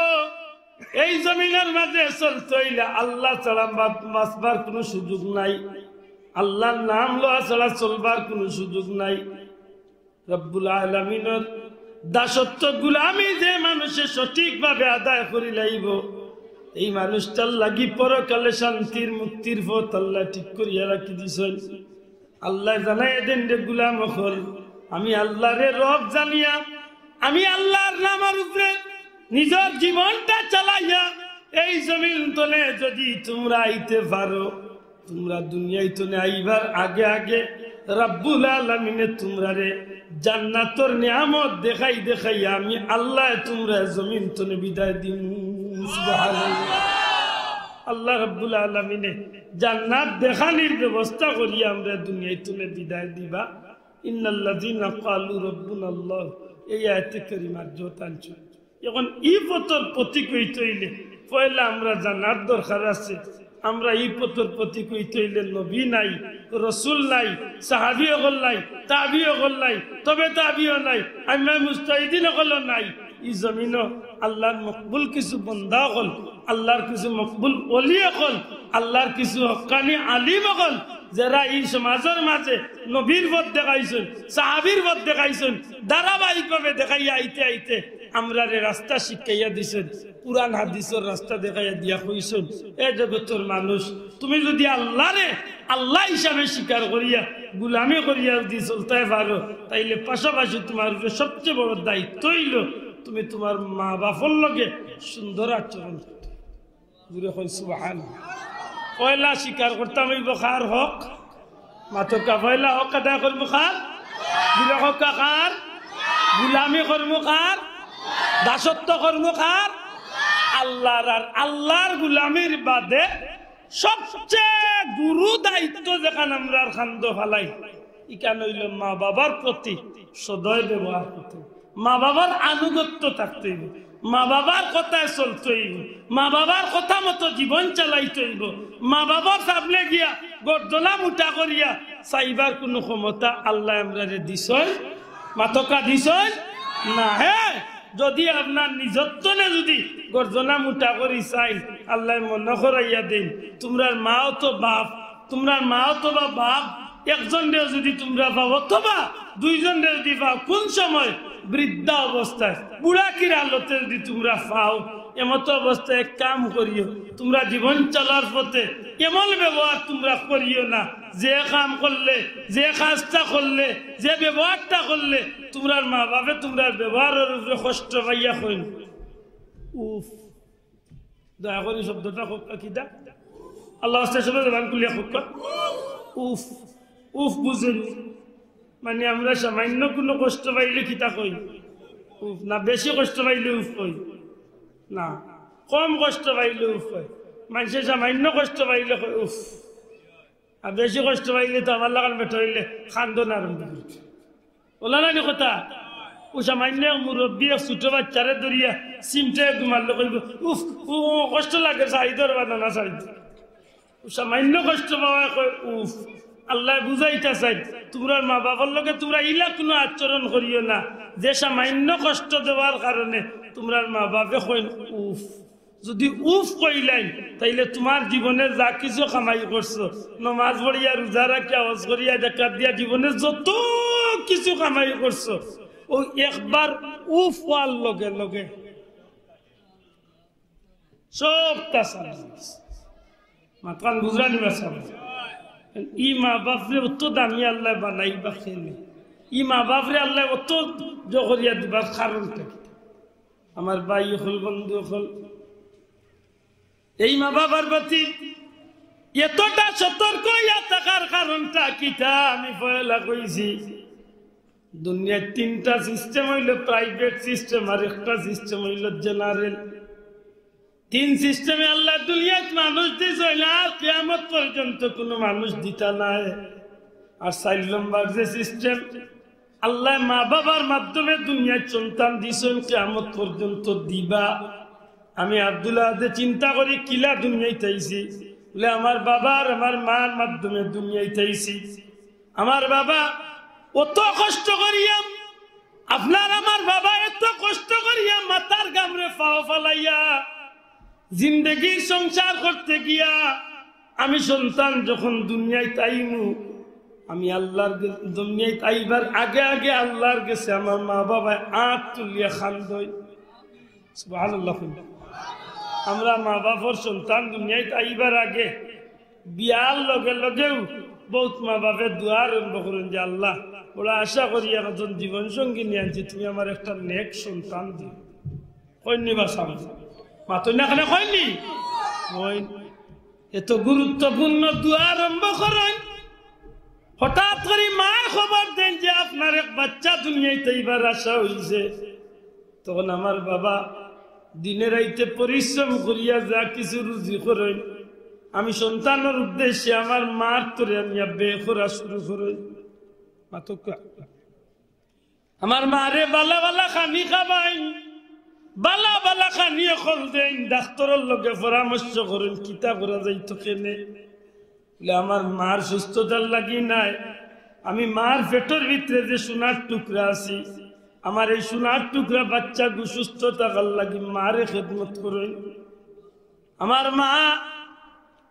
এই জমিনর মাঝে চলতে অইলে আল্লাহ ছাড়া বা-, বাঁচবার কুনু সুযোগ নাই, আল্লাহর নাম লওয়া ছাড়া চলবার কুনু সুযোগ নাই। রব্বুল আলামিনর দাসত্ব গুলামি যে মানুষে সঠিকভাবে আদায় করি লাইব, এই মানুষটার লাগি পরকালে শান্তির মুক্তির পথ আল্লাহ ঠিক করিয়া রাখি দিছইন। আল্লাহ জানাই দেন, রে গুলাম অকল, আমি আল্লাহরে রব জানিয়া, আমি আল্লাহর নামর উপরে নিজর জীবনটা চালাইয়া এই জমিন তনে যদি তুমরা আইতে পারো, তুমরা দুনিয়ার তনে আইবার আগে আগে রাব্বুল আলামিনে তুমরারে জান্নাতর নিয়ামত দেখাই দেখাই আমি আল্লায় তুমরারে জমিন তনে বিদায় দিমু। সুবহানাল্লাহ। আল্লাহ রাব্বুল আলামিনে জান্নাত দেখানির ব্যবস্থা করিয়া আমরারে দুনিয়ার তনে বিদায় দিবা। ইন্নাল্লাযীনা ক্বালু রাব্বুনাল্লাহ, এই আয়াতে কারিমার যত আনছইন। এখন ই পথর পথিক অইতে অইলে পয়লা আমরা জানার দরকার আছে, আমরা ই পথর পথিক অইতে অইলে নবী নাই, রসুল নাই, সাহাবী অকল নাই, তাবি অকল নাই, তবে তাবিও নাই, আইম্মায়ে মুজতাহিদিন অকলও নাই। ই জমিনো আল্লাহর মকবুল কিছু বন্দা অকল, আল্লাহর কিছু মকবুল ওলি অকল, আল্লাহর কিছু হক্কানি আলিম অকল, যেরা ই সমাজর মাঝে নবীর পথ দেখাইছইন, সাহাবীর পথ দেখাইছইন, ধারাবাহিকভাবে দেখাইয়া আইতে আইতে আমরারে রাস্তা শিখাইয়া দিছইন, কুরআন হাদিসর রাস্তা দেখাইয়া দিয়া কইছইন, এ জগতর মানুষ, তুমি যদি আল্লাহরে আল্লাহ হিসাবে স্বীকার করিয়া, গুলামি করিয়া যদি চলতায় পারো, তাইলে পাশাপাশি তুমার উপরে সবচেয়ে বড় দায়িত্ব অইলো তুমি তুমার মা বাপর লগে সুন্দর আচরণ করতে। জোরে কই সুবহান। পয়লা স্বীকার করতাম অইবো কার হক? মাতকা। পয়লা হক আদায় করমু কার? জোরে কউক্কা কার? গুলামি করমু কার? দাসত্ব করমু কার? আল্লাহর। আর আল্লাহর গুলামির বাদে সবচেয়ে গুরু দায়িত্ব যেখান আমরার কান্দো ফালাই, ইখান অইলো মা বাবার প্রতি সদয় ব্যবহার করতে অইবো, মা বাবার আনুগত্য থাকতে অইবো, মা বাবার কথায় চলতে অইবো, মা বাবার কথা মতো জীবন চালাইতে অইবো, মা বাবার সামনে গিয়া গর্দনা মুটা করিয়া চাইবার কুনু ক্ষমতা আল্লায় আমরারে দিছইন? মাতকা দিছইন? না। হে, যদি আপনার নিজর তনে যদি গর্দনা মুটা করি চাইন, আল্লায় মনো করাইয়া দেইন, তুমরার মাও তো বাপ, তুমরার মা অথবা বাপ একজনরে যদি তুমরা পাও, অথবা দুইজনরে যদি পাও, কুন সময়? বৃদ্ধা অবস্থায়, বুড়াকির হালতে যদি তুমরা পাও, এমতো অবস্থায় এক কাম করিও, তুমরা জীবন চলার পথে এমন ব্যবহার তুমরা করিও না, যে কাম করলে, যে কাজটা করলে, যে ব্যবহারটা করলে, তুমরার মা বাপে তুমরার ব্যবহারর উপরে কষ্ট পাইয়া কইন, "উফ।" দয়া করি শব্দটা কউক্কা কিতা? আল্লাহ আস্তে সবে জবান খুলিয়া কউক্কা। উফ, উফ বুঝইন নি? মানে আমরা সামান্য কুনু কষ্ট পাইলে কিতা কই? উফ। না বেশি কষ্ট পাইলে উফ কই? না, কম কষ্ট পাইলে উফ কই। মানষে সামান্য কষ্ট পাইলে কই উফ। আর বেশি কষ্ট পাইলে তো আমার লাখান বেটা অইলে কান্দন আরম্ভ করতো। অলা নানি কথা? অউ সামান্য এক মুরব্বি এক ছোট বাইচ্চারে ধরিয়া চিমটায় ঘুমাইলে কইবো, "উফ, ও, ও, কষ্ট লাগে, ছাড়ি দেও রে বা নানা, ছাড়ি দেও।" অউ সামান্য কষ্ট পাওয়ায় কয়, "উফ।" আল্লায় বুঝাইতা চাইন, তুমরার মা বাপর লগে তুমরা ইলা কুনু আচরণ করিও না, যে সামান্য কষ্ট দেওয়ার কারণে তুমরার মা বাপে কইন, "উফ।" যদি উফ কইলাইন, তাইলে তুমার জীবনে যা কিছু কামাই করছো, নমাজ পড়িয়া, রোজা রাখিয়া, হজ করিয়া, জাকাত দিয়া, জীবনে যত কিছু কামাই করছো, অউ একবার উফ কওয়ার লগে লগে সবতা ছাড়ি দিছে। মাতখান বুঝরা নি বা ছাড়ি? ই মা বাপরে অত দামি আল্লায় বানাইবা কেনে? ই মা বাপরে আল্লায় অত জকরিয়া দিবার কারণটা কিতা? আমার ভাই অকল, বন্ধু অকল, এই মা বাবার প্রতি এতটা সতর্ক অইয়া থাকার কারণটা কিতা? আমি পয়লা কইছি, দুনিয়ার তিনটা সিস্টেম অইলো প্রাইভেট সিস্টেম, আর একটা সিস্টেম অইলো জেনারেল। তিন সিস্টেমে আল্লায় দুনিয়াত মানুষ দিছইন, আর কিয়ামত পর্যন্ত কুনু মানুষ দিতা নায়। আর চাইর নম্বর যে সিস্টেম, আল্লায় মা বাবার মাধ্যমে দুনিয়াত সন্তান দিছইন, কিয়ামত পর্যন্ত দিবা। আমি আব্দুল আহাদে চিন্তা করি, কিলা দুনিয়াত আইছি? বলে, আমার বাবা আর আমার মার মাধ্যমে দুনিয়াত আইছি। আমার বাবা অত কষ্ট করিয়া, আপনার আমার বাবা এত কষ্ট করিয়া মাথার ঘামরে পাও ফালাইয়া জিন্দেগির সংসার করতে গিয়া, আমি সন্তান যখন দুনিয়াত আইমু, আমি আল্লাহর গে-, দুনিয়াত আইবার আগে আগে আল্লাহর গেছে আমার মা বাবায় আত তুলিয়া কান্দইন। সুবহানাল্লাহ। আমরা মা বাপর সন্তান দুনিয়াত আইবার আগে বিয়ার লগে লগেউ বউত মা বাপে দোয়া আরম্ভ করইন যে, "আল্লাহ, বড় আশা করি একজন জীবন সঙ্গিনী আনছি, তুমি আমার একটা নেক সন্তান দিও।" কইননি বা সামনে? মাতইন না কেনে, কইননি? কইন। এত গুরুত্বপূর্ণ দোয়া আরম্ভ করইন। হঠাৎ করি মার খবর দেইন যে, "আপনার এক বাচ্চা দুনিয়াইত আইবার আশা অইছে।" তখন আমার বাবা দিনে রাইতে পরিশ্রম করিয়া যা কিছু রুজি করইন, আমি সন্তানর উদ্দেশ্যে আমার মার তরে আনিয়া ব্যয় করা শুরু করইন। মাতউক্কা। আমার মারে বালা বালা খানি খাবাইন, বালা বালা খানি অকল দেইন, ডাক্তরর লগে পরামর্শ করইন, কিতা করা যাইতো কেনে। বলে, "আমার মার সুস্থতার লাগি নায়, আমি মার পেটর ভিতরে যে সোনার টুকরা আছি, আমার এই সোনার টুকরা বাচ্চাগু সুস্থ থাকার লাগি মারে খেদমত করইন।" আমার মা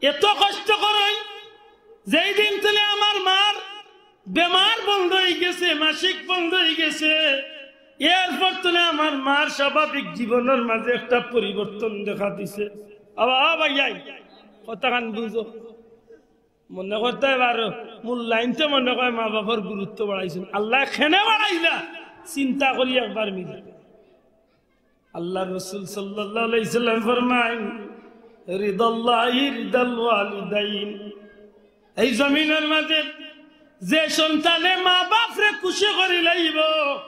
এত কষ্ট করইন, যেই দিন তনে আমার মার বেমার বন্ধ অইগেছে, মাসিক বন্ধ অইগেছে, এরপর তনে আমার মার স্বাভাবিক জীবনর মাঝে একটা পরিবর্তন দেখা দিছে। আবা, আ ভাইয়াই, কথাখান বুঝো। মনে করতে পারো, মূল লাইনতে মনে কয় মা বাবার গুরুত্ব বাড়াইছইন। আল্লায় কেনে বাড়াইলা, চিন্তা করি একবার মিলে। আল্লার রসুল সাল্লাল্লাহু আলাইহি সাল্লাম ফরমাইন, "রিদাল্লাহি রিদাল ওয়ালিদাইন।" এই জমিনর মাঝে যে সন্তানে মা বাপরে খুশি করি লাইবো,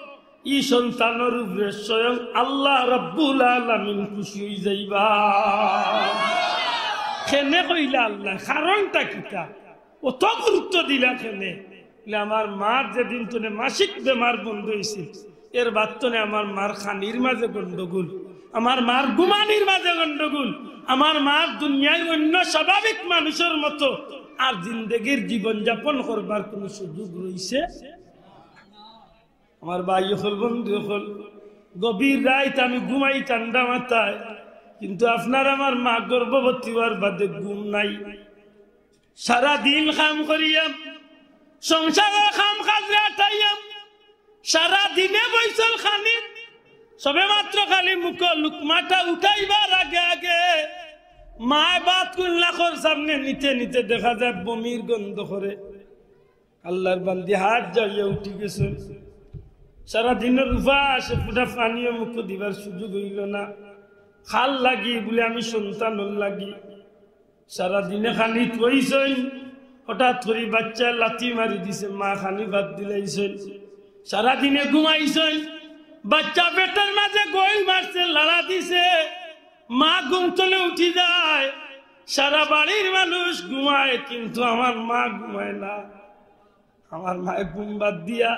ই সন্তানর উপরে স্বয়ং আল্লাহ রাব্বুল আলামিন খুশি অই যাইবা। কেনে কইলা আল্লায়, কারণটা কিতা? অত গুরুত্ব দিলা কেনে? বলে, আমার মার যেদিন তনে মাসিক বেমার বন্ধ অইছে, এর বাদ তনে আমার মার খানির মাঝে গন্ডগোল, আমার মার ঘুমানির মাঝে গন্ডগোল, আমার মার দুনিয়ার অন্য স্বাভাবিক মানুষর মতো আর জিন্দেগির জীবন যাপন করবার কুনু সুযোগ রইছে? আমার ভাই অকল, বন্ধু অকল, গভীর রাইত আমি ঘুমাই ঠান্ডা মাথায়, কিন্তু আপনার আমার মা গর্ভবতী অওয়ার বাদে ঘুম নাই। সারা দিন কাম করিয়া, সংসারর কাম কাজরে আটাইয়া, সারা দিনে বইছইন খানিত, সবে মাত্র খালি মুখো লুকমাটা উঠাইবার আগে আগে মায় ভাতগুন নাকর সামনে নিতে নিতে দেখা যায় বমির গন্ধ করে। আল্লার বান্দি হাত জারিয়া উঠি গেছইন। সারা দিনর উপাস, এক ফুটা পানিও মুখো দিবার সুযোগ অইলো না। কার লাগি? বলে, আমি সন্তানর লাগি। সারা দিনে খানিত বইছইন, হঠাৎ করি বাচ্চায় লাথি মারি দিছে, মা খানি বাদ দিলাইছইন। সারা দিনে ঘুমাইছইন, বাচ্চা পেটর মাঝে গোইল মারছে, লাড়া দিছে, মা ঘুম তনে উঠি যায়। সারা বাড়ির মানুষ ঘুমায়, কিন্তু আমার মা ঘুমায় না। আমার মায়ে ঘুম বাদ দিয়া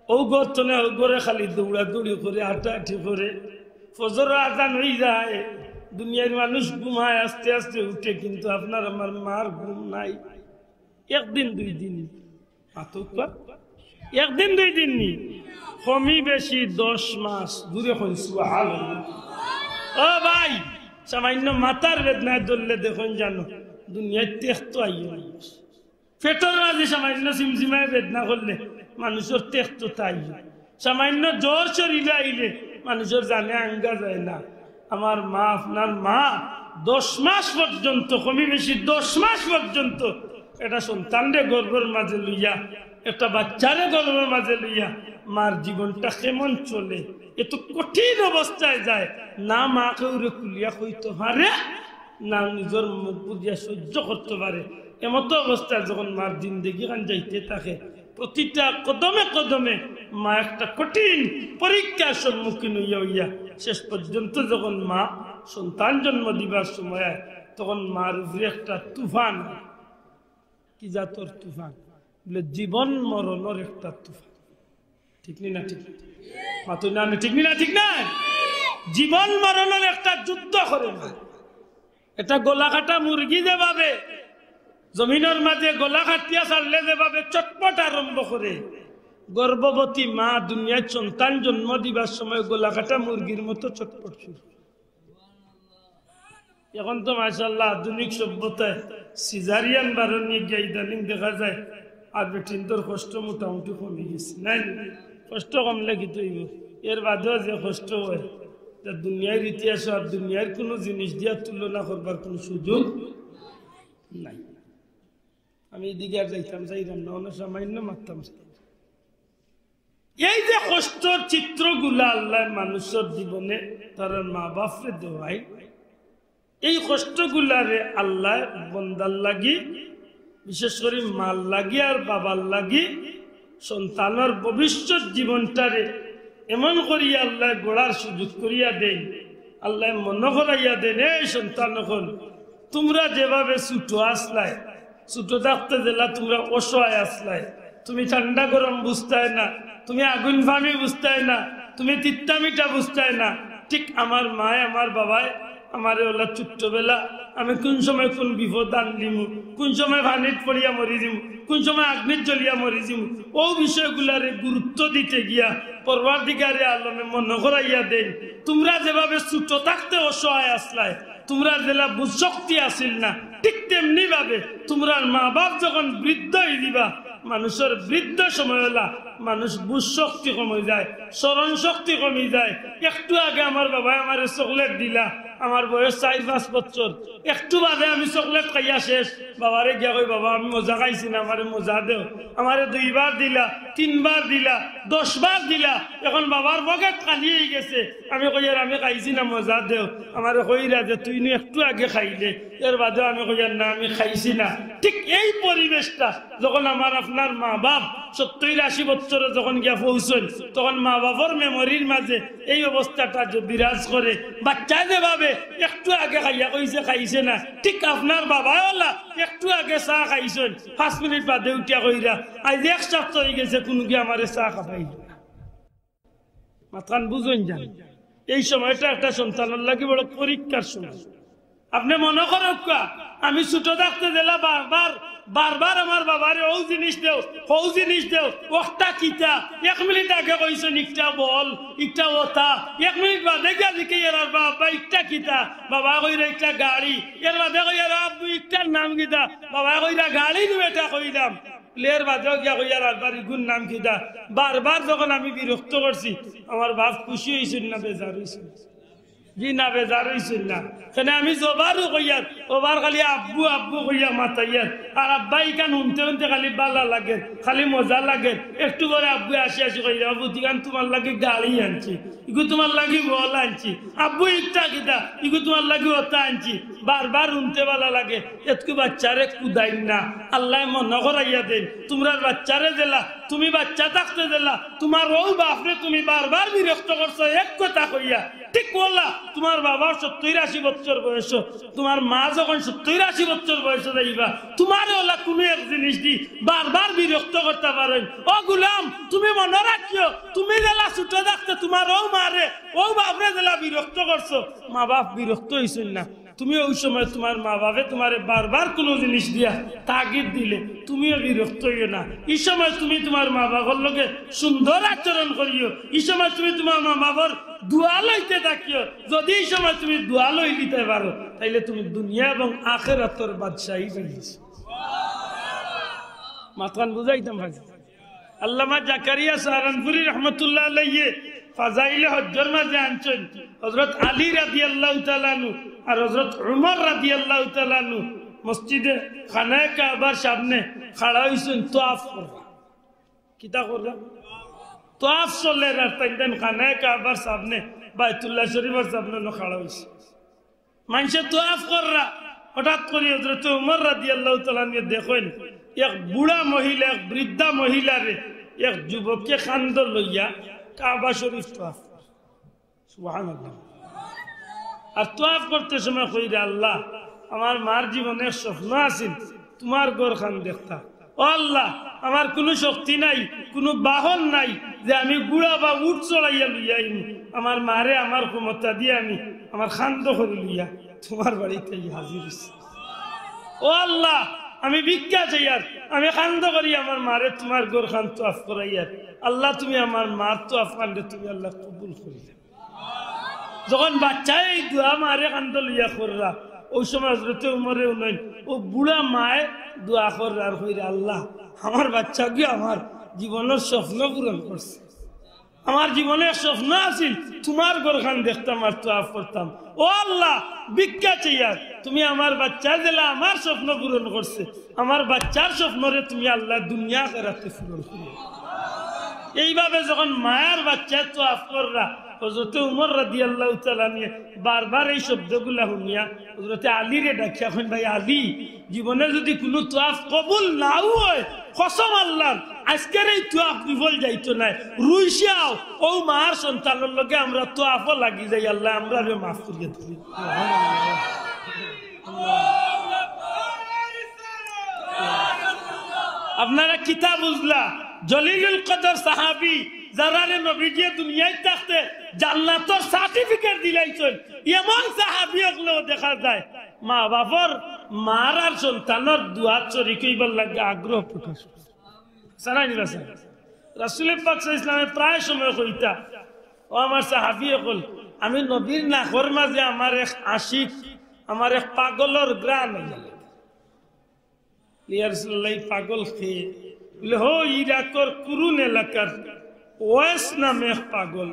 অউ ঘর তনে অউ ঘরে খালি দৌড়াদৌড়ি করে, আটাআটি করে। ফজরর আজান অই যায়, দুনিয়ার মানুষ ঘুমায়, আস্তে আস্তে উঠে, কিন্তু আপনার আমার মার ঘুম নাই। একদিন দুই দিন, মাতউক্কা, একদিন দুই দিন নি, কমি বেশি দশ মাস। জুরে কইন সুবহানাল্লাহ। ও ভাই, সামান্য মাথার বেদনায় ধরলে দেখইন জানো, দুনিয়ার টেক তো আইয়ে না। পেটর মাঝে সামান্য সিমসিমায় বেদনা করলে মানুষর টেক তো তাই। সামান্য জ্বর শরীরে আইলে মানুষর জানে আঙ্গা যায় না। আমার মা, আপনার মা দশ মাস পর্যন্ত, কমি বেশি দশ মাস পর্যন্ত একটা সন্তানরে গর্ভর মাঝে লইয়া, একটা বাচ্চারে গর্ভর মাঝে লইয়া মার জীবনটা কেমন চলে, এত কঠিন অবস্থায় যায়, না মা কেউরে খুলিয়া কইতো পারে, না নিজর মুখ বুজিয়া সহ্য করতো পারে। এমতো অবস্থায় যখন মার জিন্দেগিখান যাইতে থাকে, প্রতিটা কদমে কদমে মা একটা কঠিন পরীক্ষার সম্মুখীন অইয়া অইয়া শেষ পর্যন্ত যখন মা সন্তান জন্ম দিবার সময় আয়, তখন মার উপরে একটা তুফান। কি জাতর তুফান? বলে, জীবন মরণর একটা তুফান। ঠিক নি না? ঠিক, মাতইন না, ঠিক নি না? ঠিক না? জীবন মরণর একটা যুদ্ধ করে মা। এটা গলা কাটা মুরগি যেভাবে জমিনর মাঝে গলা কাটিয়া ছাড়লে যেভাবে ছটফট আরম্ভ করে, গর্ভবতী মা দুনিয়ার সন্তান জন্ম দিবার সময় গলা কাটা মুরগির মতো ছটফট শুরু। এখন তো মাশাআল্লাহ আধুনিক সভ্যতায় সিজারিয়ান বারো নিয়া গিয়া ইদানিং দেখা যায় আর বেটিন্তর কষ্ট মোটামুটি কমি গেছে, নায় নি? কষ্ট কমলে কিতা অইবো? এর বাদেও যে কষ্ট অয়, তা দুনিয়ার ইতিহাস আর দুনিয়ার কুনু জিনিস দিয়া তুলনা করবার কুনু সুযোগ নাই। আমি এদিকে আর যাইতাম চাইরাম না, অনেক সামান্য মাততাম চাই। এই যে কষ্টর চিত্রগুলা আল্লায় মানুষর জীবনে তারার মা বাপরে দেওয়ায়, এই কষ্টগুলারে আল্লায় বন্দার লাগি, বিশেষ করি মার লাগি আর বাবার লাগি, সন্তানর ভবিষ্যৎ জীবনটারে এমন করিয়া আল্লায় গড়ার সুযোগ করিয়া দেইন। আল্লায় মনো করাইয়া দেইন, এই সন্তান অকল, তুমরা যেভাবে ছুটো আছলায়, ছুটো থাকতে যেলা তুমরা অসহায় আছলায়, তুমি ঠান্ডা গরম বুঝতায় না, তুমি আগুন পানি বুঝতায় না, তুমি তিত্তা মিঠা বুঝতায় না। ঠিক আমার মায়, আমার বাবায় আমারে অলা ছোট্টবেলা আমি কুন সময় কুন বিপদ আনলিমু, কুন সময় পানিত পড়িয়া মরি যিমু, কুন সময় আগ্নিত জ্বলিয়া মরি যিমু, অউ বিষয়গুলারে গুরুত্ব দিতে গিয়া পরওয়ারদিগারে আলমে মনো করাইয়া দেইন, তুমরা যেভাবে ছুটো থাকতে অসহায় আছলায়, তুমরার যেলা বুঝ শক্তি আছিল না, ঠিক তেমনি ভাবে তুমরার মা বাপ যখন বৃদ্ধ অইযিবা, মানুষর বৃদ্ধ সময় অলা মানুষ বুঝ শক্তি কমি যায়, স্মরণ শক্তি কমি যায়। একটু আগে আমার বাবায় আমারে চকলেট দিলা, আমার বয়স চাইর পাঁচ বছর, একটু বাদে আমি চকলেট খাইয়া শেষ, বাবারে গিয়া কই, "বাবা, আমি মজা খাইছি না, আমারে মজা দেও।" আমারে দুইবার দিলা, তিনবার দিলা, দশবার দিলা, এখন বাবার পকেট খালি অইগেছে। আমি কইয়ার, "আমি খাইছি না, মজা দেও।" আমারে কইরা যে, "তুই নু একটু আগে খাইলে।" এর বাদেও আমি কইয়ার, "না, আমি খাইছি না।" ঠিক এই পরিবেশটা যখন আমার আপনার মা বাপ সত্তইর আশি বছরে যখন গিয়া পৌঁছইন, তখন মা বাপর মেমোরির মাঝে এই অবস্থাটা যে বিরাজ করে। বাচ্চায় যেভাবে একটু আগে খাইয়া কইছে খাইছে না, ঠিক আপনার বাবায় অলা একটু আগে চা খাইছইন, পাঁচ মিনিট বাদে উঠিয়া কইরা, "আইজ এক সপ্তাহ অইগেছে কুনুগিয়ে আমারে চা খাবাইলা না।" মাতখান বুঝইন যান, এই সময়টা একটা সন্তানর লাগি বড় পরীক্ষার সময়। আপনে মনো করউক্কা, আমি ছুটো থাকতে যেলা বারবার, বারবার আমার বাবারে, "অউ জিনিস দেও, হউ জিনিস দেও, অখটা কিতা?" এক মিনিট আগে কইছইন, "ইকটা বল, ইকটা অতা।" এক মিনিট বাদে গিয়া জিকাইয়ার, "আর বা-, আব্বা, ইকটা কিতা?" বাবায় কইরা, "ইকটা গাড়ি।" এর বাদে কইয়ার, "আব্বু, ইকটার নাম কিতা?" বাবায় কইরা, "গাড়ি নু বেটা কইলাম।" এর বাদেও গিয়া কইয়ার, "আব্বার ইগুর নাম কিতা?" বারবার যখন আমি বিরক্ত করছি, আমার বাপ খুশি অইছইন না বেজার অইছইন? জি না, বেজার অইছইন না। কেনে আমি যবারও কইয়ার, অবার খালি আব্বু আব্বু কইয়া মাতাইয়ার। আর আব্বায় ইখান হুনতে হুনতে খালি ভালা লাগের, খালি মজা লাগের। একটু পরে আব্বু আসি আসি কইরা, "আব্বু, ইখান তুমার লাগি গাড়ি আনছি, ইগু তুমার লাগি বল আনছি, আব্বু ইকটা কিতা, ইগু তুমার লাগি অতা আনছি।" বারবার হুনতে ভালা লাগে। এতকু বাচ্চারে কুদাইন না, আল্লায় মনো করাইয়া দেইন। তুমরার বাচ্চারে যেলা, তুমি বাচ্চা থাকতে যেলা, তুমার অউ বাপরে তুমি বারবার বিরক্ত করছো এক কথা কইয়া। ঠিক অলা, তুমার বাবার সত্তইর আশি বছর বয়স, তুমার মা যখন সত্তইর আশি বছর বয়সে যাইবা, তুমারে অলা কুনু এক জিনিস দি বারবার বিরক্ত করতা পারইন। ও গুলাম, তুমি মনো রাখিও, তুমি যেলা ছুটো থাকতে তুমার অউ মারে, অউ বাপরে যেলা বিরক্ত করছো, মা বাপ বিরক্ত অইছইন না। তুমি অউ সময় তুমার মা বাপে তুমারে বারবার কুনু জিনিস দিয়া তাগিদ দিলে তুমিও বিরক্ত অইও না। ই সময় তুমি তুমার মা বাপর লগে সুন্দর আচরণ করিও। ই সময় তুমি তুমার মা বাপর দোয়া লইতে থাকিও। যদি ই সময় তুমি দোয়া লইলিতে পারো, তাইলে তুমি দুনিয়া এবং আখেরাতর বাদশাহী পাইছো। মাতখান বুঝাইতাম পারি। আল্লামা জাকারিয়া সাহারানপুরী রহমতুল্লাহ আলাইহি ফাজাইলে হজ্জর মাঝে আনছইন, হযরত আলী রাদিয়াল্লাহু তাআলা আনহু আর হযরত উমর রাদিয়াল্লাহু তাআলা আনহু মসজিদে খানায়ে কাবার সামনে খাড়া অইছইন তোয়াফ কররা। কিতা কররা? তোয়াফ চলের আর তাইন তাইন খানায়ে কাবার সামনে, বাইতুল্লাহ শরীফর সামনে অনো খাড়া অইছইন। মানষে তোয়াফ কররা, হঠাৎ করি হযরতে উমর রাদিয়াল্লাহু তাআলা আনহু দেখইন, এক বুড়া মহিলা, এক বৃদ্ধা মহিলারে এক যুবকে কান্দো লইয়া কাবা শরীফ তোয়াফ করে। সুবহানাল্লাহ। আর তোয়াফ করতে সময় কইরা, "আল্লাহ, আমার মার জীবনে এক স্বপ্ন আছিল, তুমার ঘরখান দেখতা।" ও আল্লাহ, আমার কুনু শক্তি নাই, কুনু বাহন নাই যে আমি ঘুড়া বা উট চড়াইয়া লইয়া আইমু। আমার মারে আমার ক্ষমতা দিয়া আমি আমার কান্দো করি লইয়া তুমার বাড়িত আইয়া হাজির অইছি। ও আল্লাহ, আমি ভিক্ষা চাইয়ার, আমি কান্দো করি আমার মারে তুমার ঘরখান তোয়াফ করাইয়ার। আল্লাহ, তুমি আমার মার তোয়াফ খানরে তুমি আল্লাহ কবুল করিলাও। যখন বাচ্চায় এই দোয়া মারে কান্দো লইয়া কররা, অউ সময় হযরতে উমরে হুনইন, অউ বুড়া মায়ে দোয়া কররা আর কইরা, "আল্লাহ, আমার বাচ্চাগুয়ে আমার জীবনর স্বপ্ন পূরণ করছে। আমার জীবনে এক স্বপ্ন আছিল, তুমার ঘরখান দেখতাম আর তোয়াফ করতাম। ও আল্লাহ, ভিক্ষা চাইয়ার, তুমি আমার বাচ্চায় যেলা আমার স্বপ্ন পূরণ করছে, আমার বাচ্চার স্বপ্নরে তুমি আল্লাহ দুনিয়া আখেরাতে পূরণ করিও।" এইভাবে যখন মায়ার বাচ্চা তোয়াফ কররা, হযরতে উমর রাদিয়াল্লাহু তাআলা আনহু বারবার এই শব্দগুলা হুনিয়া হযরতে আলীরে ডাকিয়া কইন, "ভাই আলী, জীবনে যদি কুনু তোয়াফ কবুল নাও অয়, কসম আল্লাহর, আইজকের এই তোয়াফ বিফল যাইতো নায়। রুইসাও, অউ মার সন্তানর লগে আমরা তোয়াফও লাগি যাই, আল্লায় আমরারে মাফ করিয়া দিবা।" আপনারা কিতা বুঝলা? জলিলুল কদর সাহাবী, যারারে নবীজিয়ে দুনিয়াত থাকতে জান্নাতর certificate দিলাইছইন, এমন সাহাবী অকলও দেখা যায় মা বাপর, মার আর সন্তানর দোয়াত শরিক অইবার লাগি আগ্রহ প্রকাশ করে। সারাই নিবা স্যার। রাসূলে পাক সাল্লাল্লাহু আলাইহি ওয়াসাল্লামে প্রায় সময় কইতা, "ও আমার সাহাবী অকল, আমি নবীর নাকর মাঝে আমার এক আশিক, আমার এক পাগলর ঘ্রাণ অইয়া লাগে।" "ইয়া রাসূলুল্লাহ, ই পাগল কে?" বলে, "হো ইরাকর কুরুন এলাকার ওয়েস নামে এক পাগল,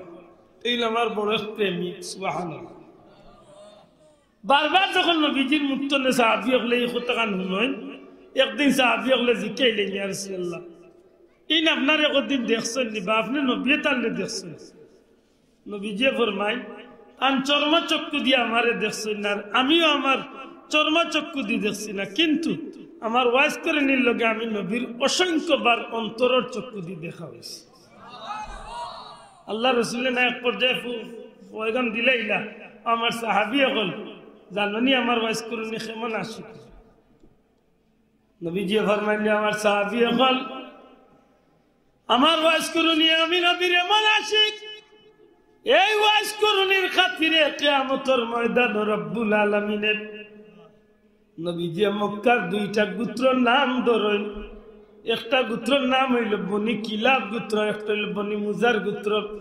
এইন আমার বড় এক প্রেমিক।" সুবহানাল্লাহ। বারবার যখন নবীজির মুখ তনে সাহাবী অকলে এই কথাখান হুনইন, একদিন সাহাবী অকলে জিকাইলেন, "ইয়া রাসূলুল্লাহ, এইন আপনারে কদিন দেখছইন নি বা আপনে নবীয়ে তানরে দেখছইন?" নবীজিয়ে ফরমাইন, "তান চর্মচক্ষু দি আমারে দেখছইন না, আর আমিও আমার চর্মচক্ষু দি দেখছি না, কিন্তু আমার ওয়াইজ করণির লগে আমি নবীর অসংখ্যবার অন্তরর চক্ষু দি দেখা অইছে।" আল্লার রসুলে না এক পর্যায়ে ফু-, পয়গাম দিলাইলা, "আমার সাহাবী অকল, জানো নি আমার ওয়াইজ করণি কেমন আশিক?" নবীজিয়ে ফরমাইলে, "আমার সাহাবী অকল, আমার ওয়াইজ করণি আমি নবীর এমন আশিক, এই ওয়াইজ করণির খাতিরে কিয়ামতর ময়দানো রব্বুল আলামিনে।" নবীজিয়ে মক্কার দুইটা গোত্রর নাম ধরইন, একটা গোত্রর নাম অইলো বনি কিলাব গোত্র, একটা অইলো বনি মুজার গোত্র।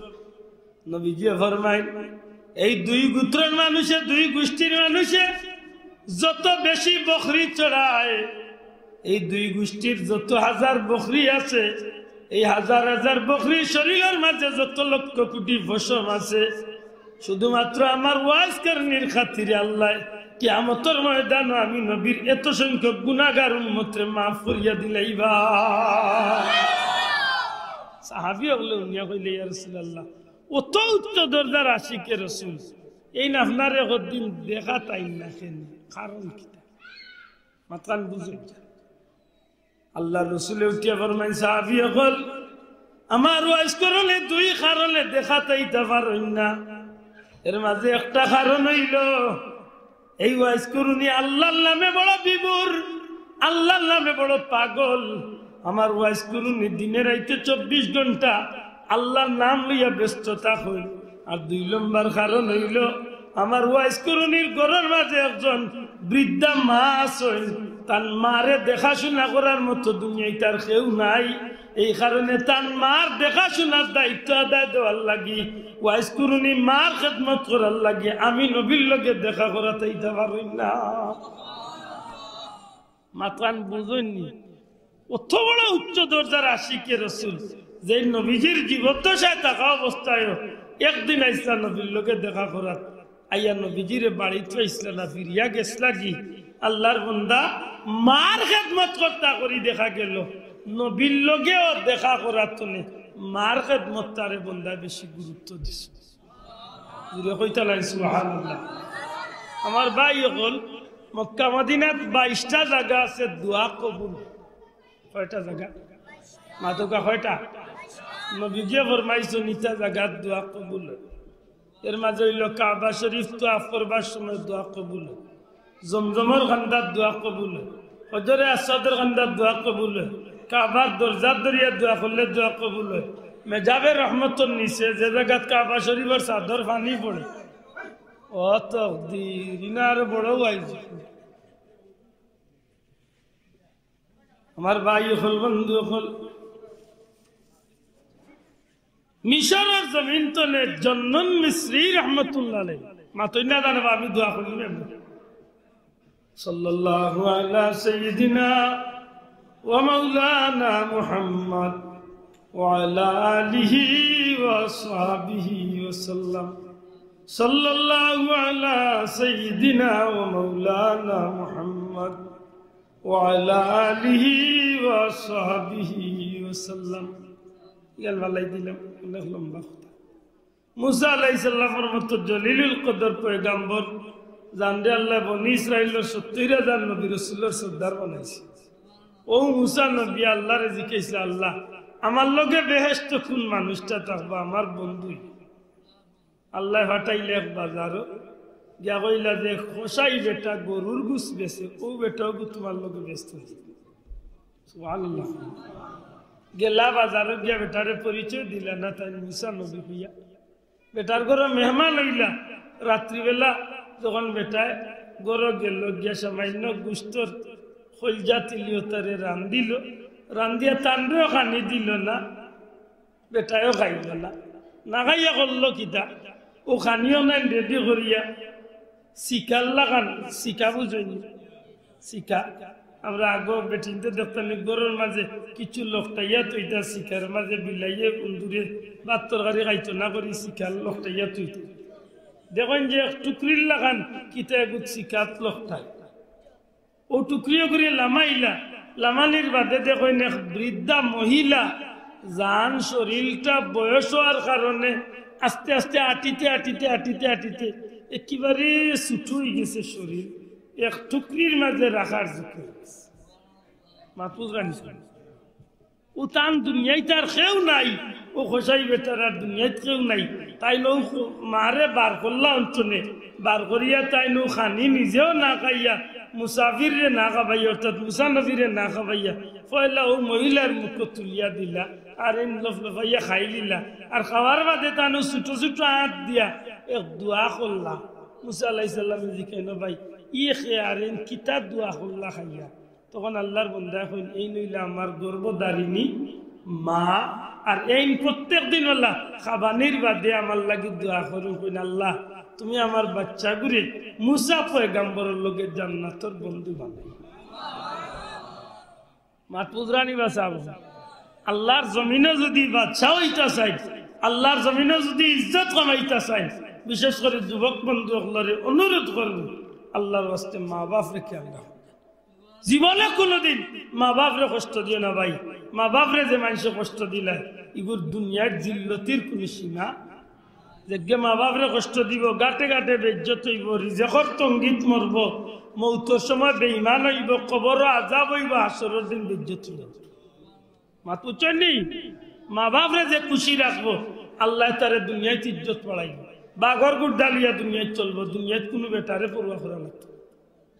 নবীজিয়ে ফরমাইন, এই দুই গোত্রর মানুষে, দুই গোষ্ঠীর মানুষে যত বেশি বকরি চড়ায়, এই দুই গোষ্ঠীর যত হাজার বকরি আছে, এই হাজার হাজার বকরি শরীলর মাঝে যত লক্ষ কোটি পশম আছে, শুধুমাত্র আমার ওয়াইজ করণির খাতিরে আল্লায় কিয়ামতর ময়দানো আমি নবীর এত সংখ্যক গুনাগার উম্মতরে মাফ করিয়া দিলাইবা। সাহাবী অকলে হুনিয়া কইলে, "ইয়া রাসূলুল্লাহ, অত উচ্চ দরজার আশিকে রসুল, এইন আপনারে কদিন দেখা তাইন না কেনে, কারণ কিতা?" মাতখান বুঝইন। আল্লার রসুলে উঠিয়া ফরমাইন, "সাহাবী অকল, আমার ওয়াইজ করণি দুই কারণে দেখা তাইতা পারইন না। এর মাঝে একটা কারণ অইলো, এই ওয়াইজ করণি আল্লার নামে বড় বিভোর, আল্লার নামে বড় পাগল। আমার ওয়াইজ করণি দিনে রাইতে চব্বিশ ঘন্টা আল্লার নাম লইয়া ব্যস্ত থাকইন। আর দুই নম্বর কারণ অইলো, আমার ওয়াইজ করণির ঘরর মাঝে একজন বৃদ্ধা মা আছইন, তান মারে দেখাশুনা করার মতো দুনিয়াত আর কেউ নাই। এই কারণে তান মার দেখাশুনার দায়িত্ব আদায় দেওয়ার লাগি, ওয়াইজ করণি মার খেদমত করার লাগি আমি নবীর লগে দেখা করাত আইতা পারইন না।" মাতখান বুঝইন নি? অত বড় উচ্চ দরজার আশিকে রসুল, যে নবীজির জীবদ্দশায় থাকা অবস্থায়ও একদিন আইছলা নবীর লগে দেখা করাত, আইয়া নবীজিরে বাড়িত পাইছলা না, ফিরিয়া গেছলাগি। আল্লার বন্দা মার খেদমত করতা করি দেখা গেল, নবীর লগেও দেখা করাত তনে মার খেদমতটারে বন্দায় বেশি গুরুত্ব দিছে। জুরে কইতা লাগি সুবহানাল্লাহ। আমার ভাই অকল, মক্কা মদিনাত বাইশটা জাগা আছে দোয়া কবুল। কয়টা জাগা? মাতউক্কা কয়টা? নবীজিয়ে ফরমাইছইন, ইতা জাগাত দোয়া কবুল অয়। এর মাঝে অইলো কাবা শরীফ তোয়াফ করবার সময় দোয়া কবুল অয়। জমজমর কান্দাত দোয়া কবুল অয়, হজরে আসওয়াদর কান্দাত দোয়া কবুল অয়, কাবার দরজাত ধরিয়া দোয়া করলে দোয়া কবুল অয়, মেজাবে রহমতর নিচে যে জাগাত কাবা শরীফর চাদর পানি পড়ে, ও তকদির, ইনা আরো বড় ওয়াইজ। আমার ভাই অকল, বন্ধু অকল, মিশরর জমিন তনে জন্নুন মিসরি রহমতুল্লাহ আলাইহি, মাতইন না জানো বা আমি দোয়া করি। সাল্লাল্লাহু আলা সাইয়্যিদিনা ওয়া মাওলানা মুহাম্মদ ওয়া আলা আলিহি ওয়া সাহবিহি ওয়া সাল্লাম। সাল্লাল্লাহু আলা সাইয়্যিদিনা ওয়া মাওলানা মুহাম্মদ ওয়া আলা আলিহি ওয়া সাহবিহি ওয়া সাল্লাম। গেল ফালাই দিলাম, অনেক লম্বা কথা। মুসা আলাইহিস সালামর মতো জলিলুল কদর পয়গাম্বর, যানরে আল্লায় বনি ইসরাইলর সত্তইর হাজার নবী রসুলর সর্দার বানাইছে। অউ মুসা নবী আল্লারে জিকাইছে, "আল্লাহ, আমার লগে বেহেশতো কুন মানুষটা থাকবো, আমার বন্ধু?" আল্লায় পাঠাইলা এক বাজারো, গিয়া কইলা যে, "কসাই বেটা গরুর গুস বেচে, অউ বেটাগু তুমার লগে বেচতো।" সুবহানাল্লাহ। গেলা বাজারো গিয়া বেটারে পরিচয় দিলা না, তাইন মুসা নবী কইয়া। বেটার ঘরো মেহমান অইলা। রাত্রিবেলা যখন বেটায় ঘরো গেল, গিয়া সামান্য গুস্তর কইলজা তিলিও তারে রান্দিল, রান্দিয়া তানরেও খানি দিল না, বেটায়ও খাইল না। না খাইয়া করলো কিতা? অউ খানিও নাই রেডি করিয়া শিকার লাখান, শিকা বুঝইন নি? শিকা। আমরা আগো বেটিন্তে দেখতাম, ই ঘরর মাঝে কিছু লকটাইয়া থইতা, শিকার মাঝে বিলাইয়ে উন্দুরে ভাত তরকারি খাইতো না করি শিকার লকটাইয়া থইতা। দেখইন যে এক টুকরির লাখান কিতা এগুত শিকাত লকটায়। অউ টুকরিও করি লামাইলা, লামানির বাদে দেখইন এক বৃদ্ধা মহিলা, যান শরীরটা বয়স অওয়ার কারণে আস্তে আস্তে আটিতে, আটিতে, আটিতে, আটিতে একেবারে ছুটু অইগেছে শরীর, এক টুকরির মাঝে রাখার যোগ্য অইগেছে। মাহফুজ রানী শুনে। অউ তান দুনিয়াইত আর কেউ নাই, অউ কসাই বেটার আর দুনিয়াইত কেউ নাই। তাইন অউ মারে বার করলা অনতনে, বার করিয়া তাইন অউ খানি নিজেও না খাইয়া, মুসাফিররে না খাবাইয়া, অর্থাৎ মুসা নবীরে না খাবাইয়া, পয়লা অউ মহিলার মুখো তুলিয়া দিলা, আর এইন লফলফাইয়া খাইলিলা। আর খাওয়ার বাদে তান অউ ছুটু ছুটু আত দিয়া এক দোয়া করলা। মুসা আলাইহিস সালামে জিকাইন, "ভাই, ই খে আর এইন কিতা দোয়া করলা খাইয়া?" তখন আল্লার বন্দায় কইন, "এইন অইলা আমার গর্ভধারিণী মা, আর এইন প্রত্যেক দিন অলা খাবানির বাদে আমার লাগি দোয়া করইন, কইন, 'আল্লাহ, তুমি আমার বাচ্চাগুরে মুসা পয়গাম্বরর লগে জান্নাতর বন্ধু বানাইও।'" মাহফুজ রানী বা সাব, আল্লার জমিনো যুদি বাদশা অইতা চাইন, আল্লার জমিনো যুদি ইজ্জত কামাইতা চাইন, বিশেষ করি যুবক বন্ধু অকলরে অনুরোধ করমু, আল্লার ওয়াস্তে মা বাপরে খেয়াল রাখো। জীবনে কুনুদিন মা বাপরে কষ্ট দিও না ভাই। মা বাপরে যে মানষে কষ্ট দিলায়, ইগুর দুনিয়ার জিল্লতির কুনু সীমা। যেগে মা বাপরে কষ্ট দিবো, ঘাটে ঘাটে বেইজ্জত অইবো, রিজেকর তঙ্গিত মরবো, মউতর সময় বেইমান অইবো, কবরো আজাব অইবো, হাশরর দিন বেইজ্জত অইবো। মাত বুঝছইন নি? মা বাপরে যে খুশি রাখবো, আল্লায় তারে দুনিয়াইত ইজ্জত বাড়াইবো। বাঘর গুড় ডালিয়া দুনিয়াইত চলবো, দুনিয়াইত কুনু বেটারে পরোয়া করা লাগতো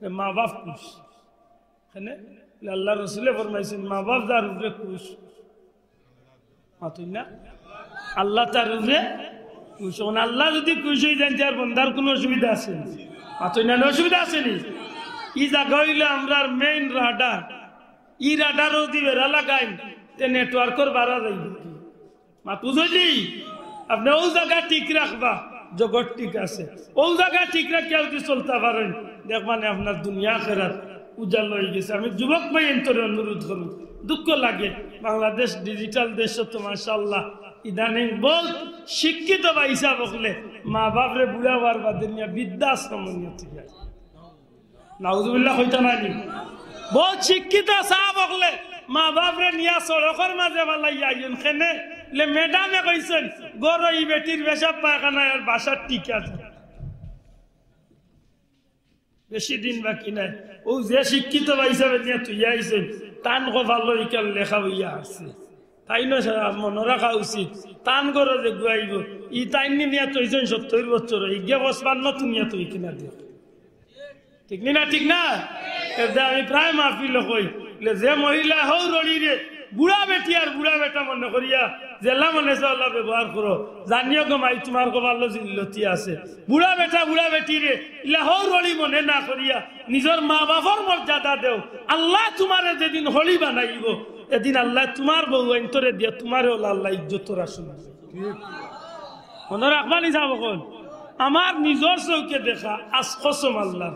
না। মা বাপ খুশ। কেনে? আল্লার রসুলে ফরমাইছইন, "মা বাপ যার উপরে খুশ।" মাতইন না? আল্লাহ তার উপরে খুশ। অখন আল্লাহ যুদি খুশ অইযাইন, তে আর বন্দার কুনু অসুবিধা আছে নি? মাতইন না, অসুবিধা আছে নি? ই জাগা অইলো আমরার main radar। ই radar-ও যুদি বেড়া লাগাইন, তে network-র বাড়া যাইবো। মাত বুঝইন নি? আপনে অউ জাগা ঠিক রাখবা, জগৎ ঠিক আছে। অউ জাগা ঠিক রাখিয়া যুদি চলতা পারইন, দেখবা নে আপনার দুনিয়া আখেরাত উজালা অইগেছে। আমি যুবক ভাইয়াইন্তরে অনুরোধ করমু, দুঃখ লাগে, বাংলাদেশ digital দেশ তো মাশাআল্লাহ, ইদানিং বউত শিক্ষিত ভাইসাব অকলে মা বাপরে বুড়া অওয়ার বাদে নিয়া বৃদ্ধাশ্রমো নিয়া থইয়া। নাউজুবিল্লাহ কইতা নায় নি? বউত শিক্ষিত সাব অকলে মা বাপরে নিয়া সড়কর মাঝে ফালাইয়া আইন। কেনে? লে ম্যাডামে কইছইন, "ঘরো ই বেটির পেশাব পায়খানা আর বাসার ঠিক আছে।" বেশি দিন বাকি নাই। অউ যে শিক্ষিত ভাইসাবে নিয়া থইয়া আইছইন, তান কপালো ইখান লেখা অইয়া আছে। তাইন সারা মনো রাখা উচিত, তান ঘরো যেগু আইবো, ই তাইন নি নিয়া থইছইন সত্তইর বছর, ইগিয়ে পঁচপান্ন তুনিয়া থই কিনা দিও। ঠিক নি না? ঠিক না? এরদে আমি প্রায় মাহফিলো কই, যে মহিলা হউ রড়িরে বুড়া বেটি আর বুড়া বেটা মনে করিয়া যেলা মনে চায় অলা ব্যবহার করো, জানিও গো মাই, তুমার কপালো জিল্লতি আছে। বুড়া বেটা, বুড়া বেটিরে ইলা হউ রড়ি মনে না করিয়া নিজর মা বাপর মর্যাদা দেও। আল্লায় তুমারে যেদিন হলি বানাইবো, এদিন আল্লায় তুমার বউয়াইন্তরে দিয়া তুমারে অলা আল্লায় ইজ্জতর আসন দিবো। মনো রাখবা নি সাব অকল? আমার নিজর চউখে দেখা, আজ কসম আল্লার।